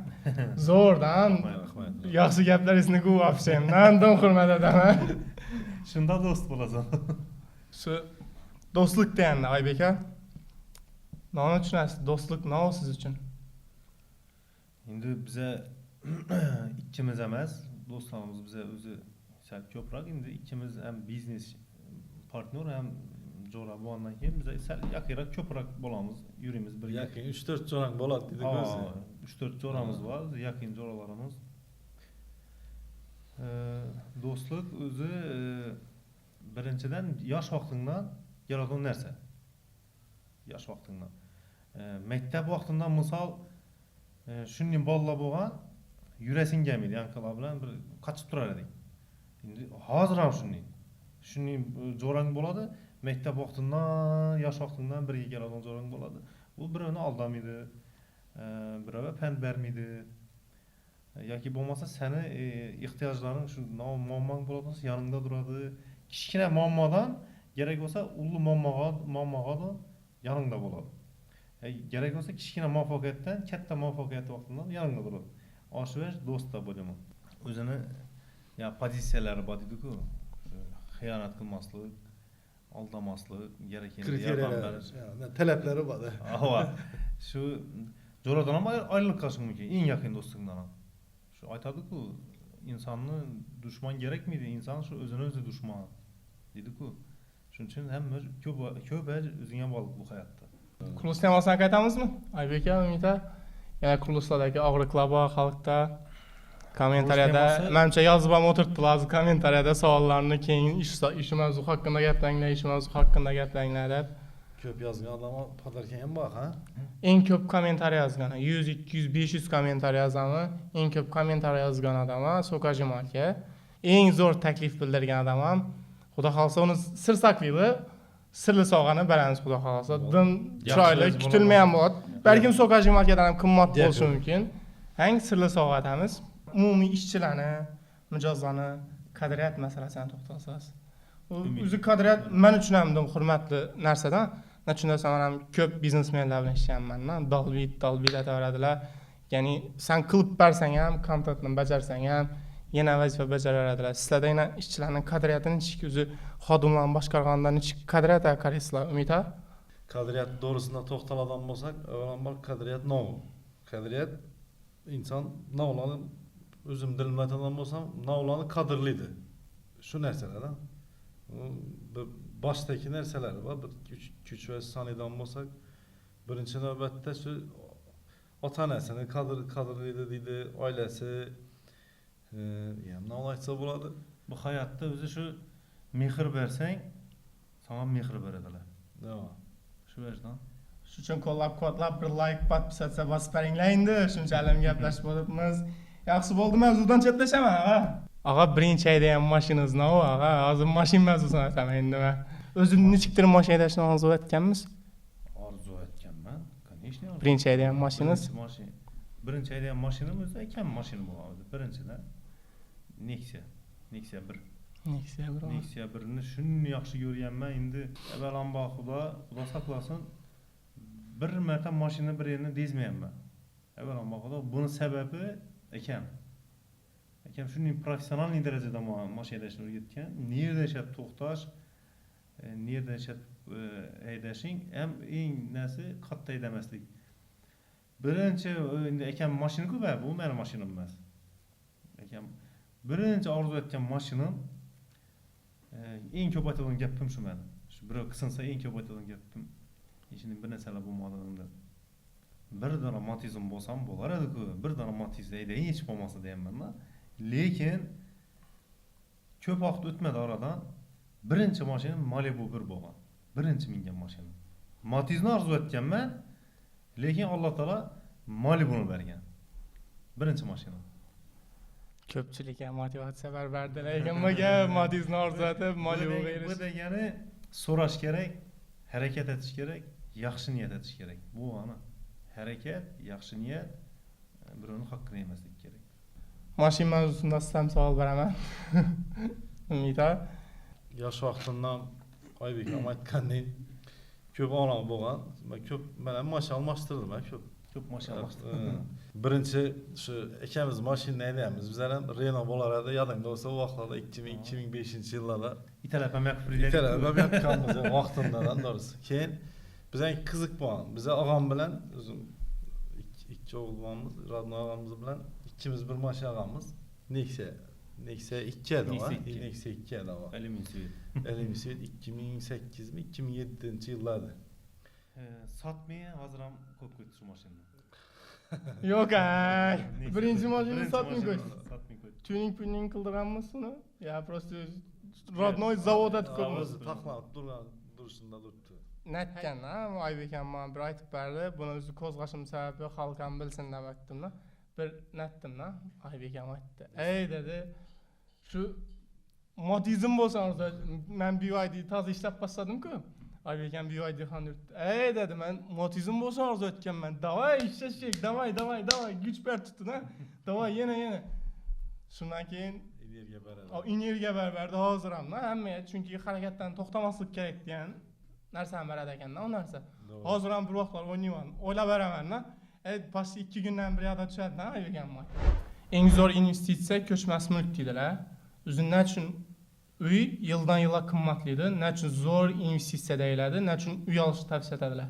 Zo'rdan. Rahmat. Yaxshi gaplaringizni вообще-dan dom hurmat etaman. Shunda do'st bo'lasan. Shu do'stlik deganda Oybek aka, nima tushunasiz? Do'stlik nima siz uchun? Endi biza ikkimiz emas, do'stlarimiz biza o'zi sal ko'proq. Endi ikkimiz ham biznes partnyor, ham Jo'ra bo'lgandan keyin biz sal yaqinroq, ko'proq bo'lamiz, yurimiz birga. Yaqin 3-4 jo'rang bo'ladi dedik o'zi. 3-4 jo'ramiz bor, yaqin jo'ralarimiz. Do'stlik o'zi birinchidan yosh vaqtingdan keladigan narsa. Yosh vaqtingdan. Maktab vaqtimdan misol shunday bolalar bo'lgan, yurasing kelmaydi, yankalar bilan bir qochib turar edik. Endi hozir ham shunday. Shunday jo'rang bo'ladi, maktab vaqtimdan, yosh vaqtimdan birga keladigan jo'rang bo'ladi. U birovni aldamaydi, birovga pand bermaydi. Yoki bo'lmasa seni ehtiyojlaring shu muammong bo'ladi, yoningda turadi. Kichkina muammodan kerak bo'lsa ulug' muammoga da yoningda bo'ladi. Kerak bo'lsa kichkina muvaffaqiyatdan katta muvaffaqiyat vaqtidan yoningda turadi. Oshvash do'st deb o'ylayman. O'zini ya pozitsiyalari bor deydi-ku. Xiyonat qilmaslik, aldamaslik, kerak endi yordam berish. Talablari bor. Ava. Shu jo'radan ham ayrilib qolishing mumkin, eng yaqin do'stingdan ham. Shu aytadi-ku, insonni dushman kerakmidi? Inson shu o'zini o'zi dushman deydi-ku. Shuning uchun hamma ko'p o'zingga bog'liq bu hayotda. Qurilish temasini qaytamizmi? Oybek aka, Umid aka, yana qurilishlardagi og'riqlar bor xalqda. Kommentariyada, menimcha yozib ham o'tiribdilar hozir kommentariyada savollarni, keyin ish mavzu haqida gaplanglar, ish mavzu haqida gaplanglar deb. Ko'p yozgan odam podarkan ham bor, ha? Eng ko'p kommentariy yozgan, 100, 200, 500 kommentariy yozami, eng ko'p kommentariy yozgan odam Sokajim aka. Eng zo'r taklif bildirgan odam ham, xudo xohlasa uni sir saqlaydi. Sirli sovg'ani beramiz xudo xohlasa. Dim chiroyli, kutilmagan bo'ladi. Balkim Sokajim akadan ham qimmat bo'lishi mumkin. Hang sirli sovg'a atamiz. Umumiy ishchilarni, mijozlarni qadriyat masalasini to'xtalsangiz. O'zi qadriyat men uchun ham hurmatli narsadan. Nachun desam, men ham ko'p biznesmenlar bilan ishlayapman. Dolbit aytaveradilar. Ya'ni sen qilib bersang ham, kontentni bajarsang ham yana vazifa bajaraveradilar. Sizlarda yana ishchilarning qadriyatini nechik o'zi xodimlarni boshqarganda nechik qadriyat qaraysizlar, Umid aka? Qadriyat to'g'risida to'xtaladigan bo'lsak, avvalambor qadriyat nov. Qadriyat inson novlarni o'zim dilimda aytadigan bo'lsam, novlarni qadrlaydi. Shu narsalardan. Bir boshdagi narsalar bor, bir kuch va sanaydigan bo'lsak, birinchi navbatda shu ota-onasini qadrlaydi deydi, oilasi, yana aytsa bo'ladi. Bu hayotda o'zi shu mehr bersang, sana mehr beradilar. Shu yerdan. Shu uchun qo'llab-quvvatlab bir like, podpisatsiya bosib beringlar endi. Shuncha alam gaplashib bo'libmiz. Yaxshi bo'ldi, mavzudan chetlashaman, ha. Ag'a, birinchi haydagan mashinangiz nima, ag'a? Hozir mashina mavzusini aytaman endi men. O'zim nechikdir mashina haydashni orzu etganmiz? Orzu etganman, конечно. Birinchi haydagan mashinangiz? Birinchi haydagan mashinam o'zi akam mashina bo'lgan o'zi. Birinchidan Nexia, Nexia 1. Nexia 1. Nexia 1ni shuni yaxshi ko'rganman. Endi avvalambor Xudo saqlasin, bir marta mashina bir yerni dezmayapman. Avvalambor Xudo, buni sababi akam. Akam shunday professional darajada mashina haydashni o'rgatgan. Nerda yashab to'xtash, nerda yashab haydashing, ham eng nasi qattiq haydamaslik. Birinchi endi akam mashina-ku, bu meni mashinam emas. Akam birinchi orzu etgan mashinam, eng ko'p aytadigan gapim shu meni. Shu birov qisinsa eng ko'p aytadigan gapim. Ichida bir narsalar bo'lmadi unda. Bir dona Matizim bo'lsam bo'lar edi-ku, bir dona Matiz haydayin hech bo'lmasa deyapman-da. Lekin ko'p vaqt o'tmadi oradan birinchi mashinam Malibu 1 bo'lgan. Birinchi mingan mashinam. Matizni orzu etganman, lekin Alloh taolo Malibuni bergan. Birinchi mashinam. Ko'pchilik ham motivatsiya berdi, lekin nima Matizni orzu etib Malibuga erish. Bu degani so'rash kerak, harakat etish kerak, yaxshi niyat etish kerak. Bu ana harakat, yaxshi niyat, birovning haqqini yemaslik kerak. Mashina mavzusida sizdan savol beraman. Umid aka. Yosh vaqtimdan Oybek ham aytgandek ko'p onam bo'lgan. Men ko'p men ham mashina almashtirdim, men ko'p. Ko'p mashina almashtirdim. Birinchi shu akamiz mashina haydaymiz. Bizlar ham Renault bo'lar edi, yodingda bo'lsa u vaqtlarda 2000-2005 yillarda. Italab ham yoqib Italab ham yoqqanmiz vaqtindan to'g'risi. Keyin bizga qiziq bo'lgan. Biz og'am bilan o'zim ikki o'g'il bo'lganmiz, родной og'amiz bilan ikkimiz bir mashina olganmiz. Nexia. Nexia 2 edi Nexia 2. Nexia 2 edi o. Elimi Sweet. Elimi Sweet 2008 mi 2007 yıllardı. Satmaya hazır ham ko'p ketdi shu mashinani. Yo'q ay. Birinchi mashinani sotmay qo'ydi. Sotmay qo'ydi. Tuning puning qildirganmiz uni. Ya просто родной zavod etib qo'yamiz. O'zi taxlanib turgan durishida turibdi. Netgan ha, Oybek ham bana bir aytib berdi. Buni o'zi qo'zg'ashim sababi xalq ham bilsin deb aytdim-da. Bir netdim-da. Oybek ham aytdi. Ey dedi. Shu modizm bo'lsa, men BYD toza ishlab boshladim-ku. Oybek ham BYD ham yurtdi. Ey dedi, men motizm bo'lsa orzu etganman. Davay ishlashak, davay, davay, davay, kuch ber tutdi-da. Davay yana yana. Shundan keyin energiya beradi. Energiya berdi hozir ham-da hammaga, chunki harakatdan to'xtamaslik kerak degan narsani beradi ekanda u narsa. Hozir ham bir vaqtlar o'ynayman, o'ylab beraman-da. Ey, boshqa 2 kundan bir yoqda tushadi-da Oybek ham. Eng zo'r investitsiya ko'chmas mulk deydilar. O'zi nachun uy yildan yilga qimmatlaydi, nachun zo'r investitsiya deyiladi, nachun uy olishni tavsiya etadilar.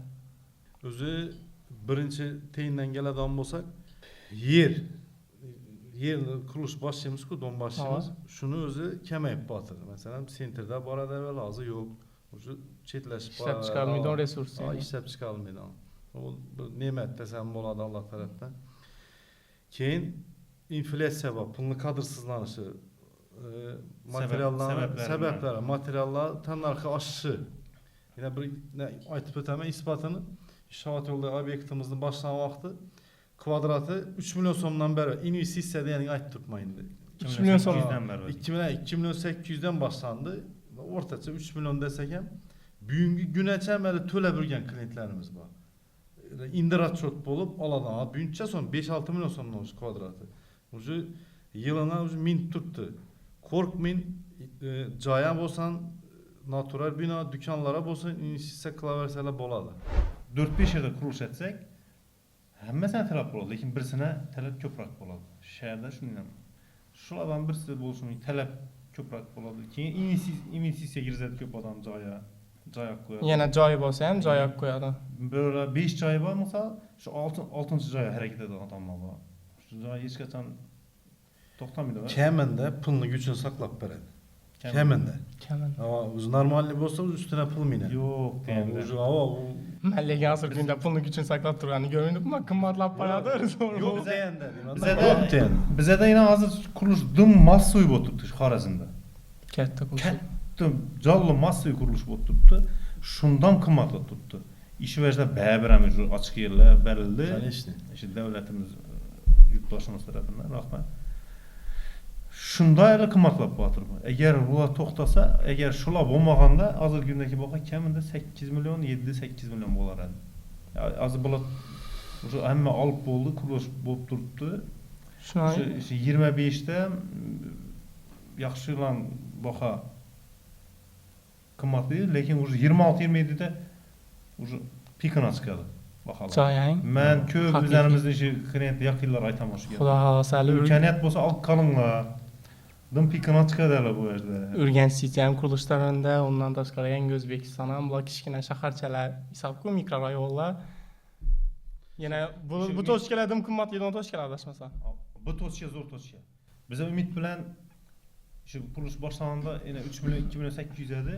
O'zi birinchi teyindan keladigan bo'lsak, yer qurilish boshlaymiz-ku, dom boshlaymiz. Shuni o'zi kamayib botirdi. Masalan, sentrda boradi avval, hozir yo'q. O'sha chetlashib ishlab chiqarilmaydigan resurs. Ishlab chiqarilmaydigan. U bir ne'mat desam bo'ladi Alloh tarafdan. Keyin inflyatsiya bor, pulni qadrsizlanishi, materiallar sabablari, materiallar tannarxi oshishi. Yana bir aytib o'taman isbotini. Inshoot yo'lida obyektimizni boshlagan vaqti kvadrati 3 million so'mdan beri investitsiya deganing aytib turibman endi. 3 million so'm. 2 million 800 dan boshlandi. O'rtacha 3 million desak ham bugungi kungacha hali to'lab yurgan klientlarimiz bor. Endi расчет bo'lib oladi. Buguncha so'm 5-6 million so'mdan o'sha kvadrati. O'sha yilina o'sha min turibdi. Qo'rqmang, joy ham bo'lsin, natural bino, do'konlar bo'lsin, investitsiya qilaversalar bo'ladi. 4-5 yerda qurilish etsak, hammasini talab bo'ladi, lekin birisine talab ko'proq bo'ladi. Shaharda shunday. Shulardan birisi bo'lishi mumkin, talab ko'proq bo'ladi. Keyin investitsiya kirizadi ko'p odam joyga, joy olib qo'yadi. Yana joyi bo'lsa ham joy olib qo'yadi. Bir 5 joyi bor, misol, shu 6-chi joyga harakat etadigan odamlar bor. Shu joy hech qachon to'xtamaydi. Kamida pulni kuchini saqlab beradi. Kamida. Kamida. Ama o'zi normalniy bo'lsa, ustuna pul minadi. Yo'q, deganda. O'zi ava u Men lekin hozir kunda pulni kuchini saqlab turganini ko'rmayapman, qimmatlab boradi. Yo'q deganda deyman. Bizada yana hozir qurilish dim massoviy bo'lib turibdi Xorazmda. Katta qurilish. Katta jonli massoviy qurilish bo'lib turibdi. Shundan qimmatlab turibdi. Ish vajda baribir ham shu ochiq yerlar berildi. Конечно. Shu davlatimiz, yurtdoshimiz tarafidan rahmat. Shunday hali qimmatlab botirdi. Agar bular to'xtasa, agar shular bo'lmaganda hozirgi kundagi baho kamida 8 million, 7-8 million bo'lar edi. Hozir bular o'sha hamma olib bo'ldi, qurilish bo'lib turibdi. Shu 25 da yaxshilan baho qimmatli, lekin уже 26-27 da уже pikini chiqadi baholar. Joyang. Men ko'p o'zlarimizning ishi klient yaqinlar aytaman shu gapni. Xudo xohlasa imkoniyat bo'lsa olib qolinglar. Dim pikini chiqadi hali bu yerda. Urganch City ham qurilishlarida, undan tashqari Yangi O'zbekiston ham bular kichkina shaharchalar hisobku mikrorayonlar. Yana bu tochkalar dim qimmatlidan tochkalar adashmasam. Bu tochka zo'r tochka. Biz umid bilan shu qurilish boshlanganda yana 3 million, 2 million 800 edi.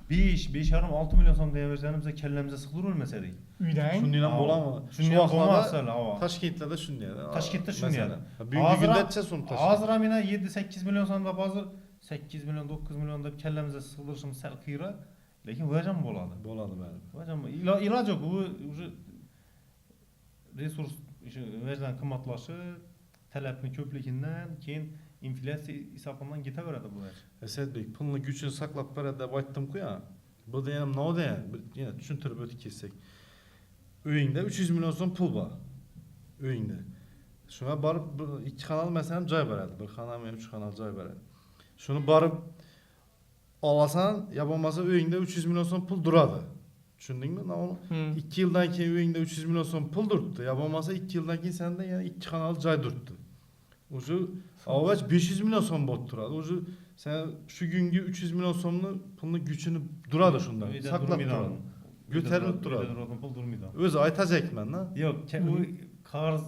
5, 5,5, 6 million so'm deyaversangiz biz kallamizga sig'dirolmas edik. Uydan shunday ham bo'ladimi? Shunday ham bo'lmas hali. Toshkentda shunday. Toshkentda shunday. Bugungi kundacha so'm Toshkent. Hozir ham yana 7-8 million so'm deb hozir 8 million, 9 million deb kallamizga sig'dirishimiz sal qiyinroq, lekin vajam bo'ladi. Bo'ladi baribir. Vajam iloji yo'q. U уже resurs o'sha vajdan qimmatlashi, talabni ko'pligidan keyin inflyatsiya hisobidan ketaveradi bu ish. Asadbek, pulni kuchini saqlab beradi deb aytdim-ku ya. Bu deganim nima degan? Bir yana tushuntirib o'tib ketsak. Uyingda 300 million so'm pul bor. Uyingda. Shunga borib 2 xonali masalan joy beradi. 1 xonami, 3 xonali joy beradi. Shuni borib olasan, ya bo'lmasa uyingda 300 million so'm pul duradi. Tushundingmi? Uni 2 yildan keyin uyingda 300 million so'm pul duribdi. Ya bo'lmasa 2 yildan keyin senda yana 2 xonali joy duribdi. O'zi avval 500 million so'm bo'lib turadi. O'zi sen shu kungi 300 million so'mni pulni kuchini duradi shundan. Saqlab turadi. Ko'tarilib turadi. Pul durmaydi. O'zi aytajakman-da. Yo'q, u qarz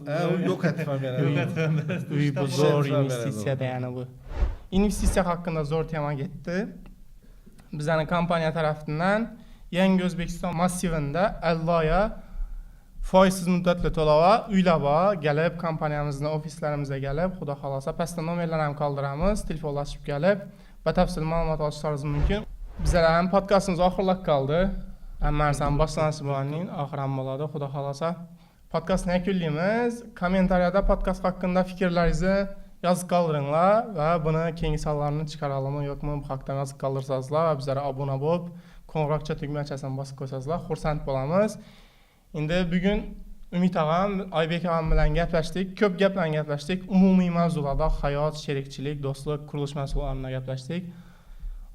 yo'q aytmam yana. Yo'q aytmam. Uy bu zo'r investitsiya degani bu. Investitsiya haqida zo'r tema ketdi. Bizani kompaniya tarafidan Yangi O'zbekiston massivida Alloya foizsiz muddatli to'lova uylar bor. Kelib kompaniyamizni ofislarimizga kelib, xudo xohlasa, pastda nomerlar ham qoldiramiz, telefonlashib kelib, batafsil ma'lumot olishlaringiz mumkin. Bizlar ham podkastimiz oxirlab qoldi. Hamma narsani boshlanishi bilan oxiri ham bo'ladi, xudo xohlasa. Podkastni yakunlaymiz. Kommentariyada podkast haqida fikrlaringizni yozib qoldiringlar va buni keyingi sonlarini chiqaraligimi yo'qmi, bu haqda yozib qoldirsangizlar va bizlarga obuna bo'lib, qo'ng'iroqcha tugmachasini bosib qo'ysangizlar, xursand bo'lamiz. Endi bugun Umid og'am, Oybek og'am bilan gaplashdik, ko'p gaplarni gaplashdik. Umumiy mavzularda hayot, sherikchilik, do'stlik, qurilish mavzularini gaplashdik.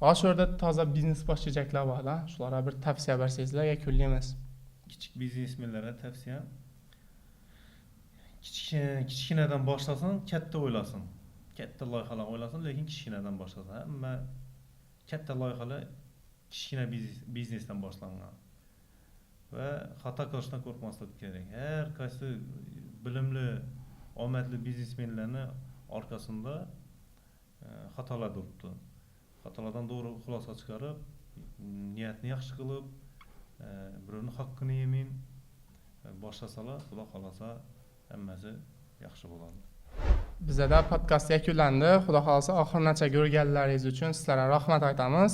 Va shu yerda toza biznes boshlayjaklar bor-da. Shularga bir tavsiya bersangizlar, yakunlaymiz. Kichik biznesmenlarga tavsiya: kichkinadan boshlasin, katta o'ylasin, katta loyihalar o'ylasin, lekin kichkinadan boshlasin. Hamma katta loyihalar kichkina biznesdan boshlangan va xato qilishdan qo'rqmaslik kerak. Har qaysi bilimli, omadli biznesmenlarni orqasida xatolar turibdi. Xatolardan to'g'ri xulosa chiqarib, niyatni yaxshi qilib, birovni haqqini yemay boshlasalar, xudo xohlasa, hammasi yaxshi bo'ladi. Bizada podkast yakunlandi. Xudo xohlasa, oxirigacha ko'rganlaringiz uchun sizlarga rahmat aytamiz.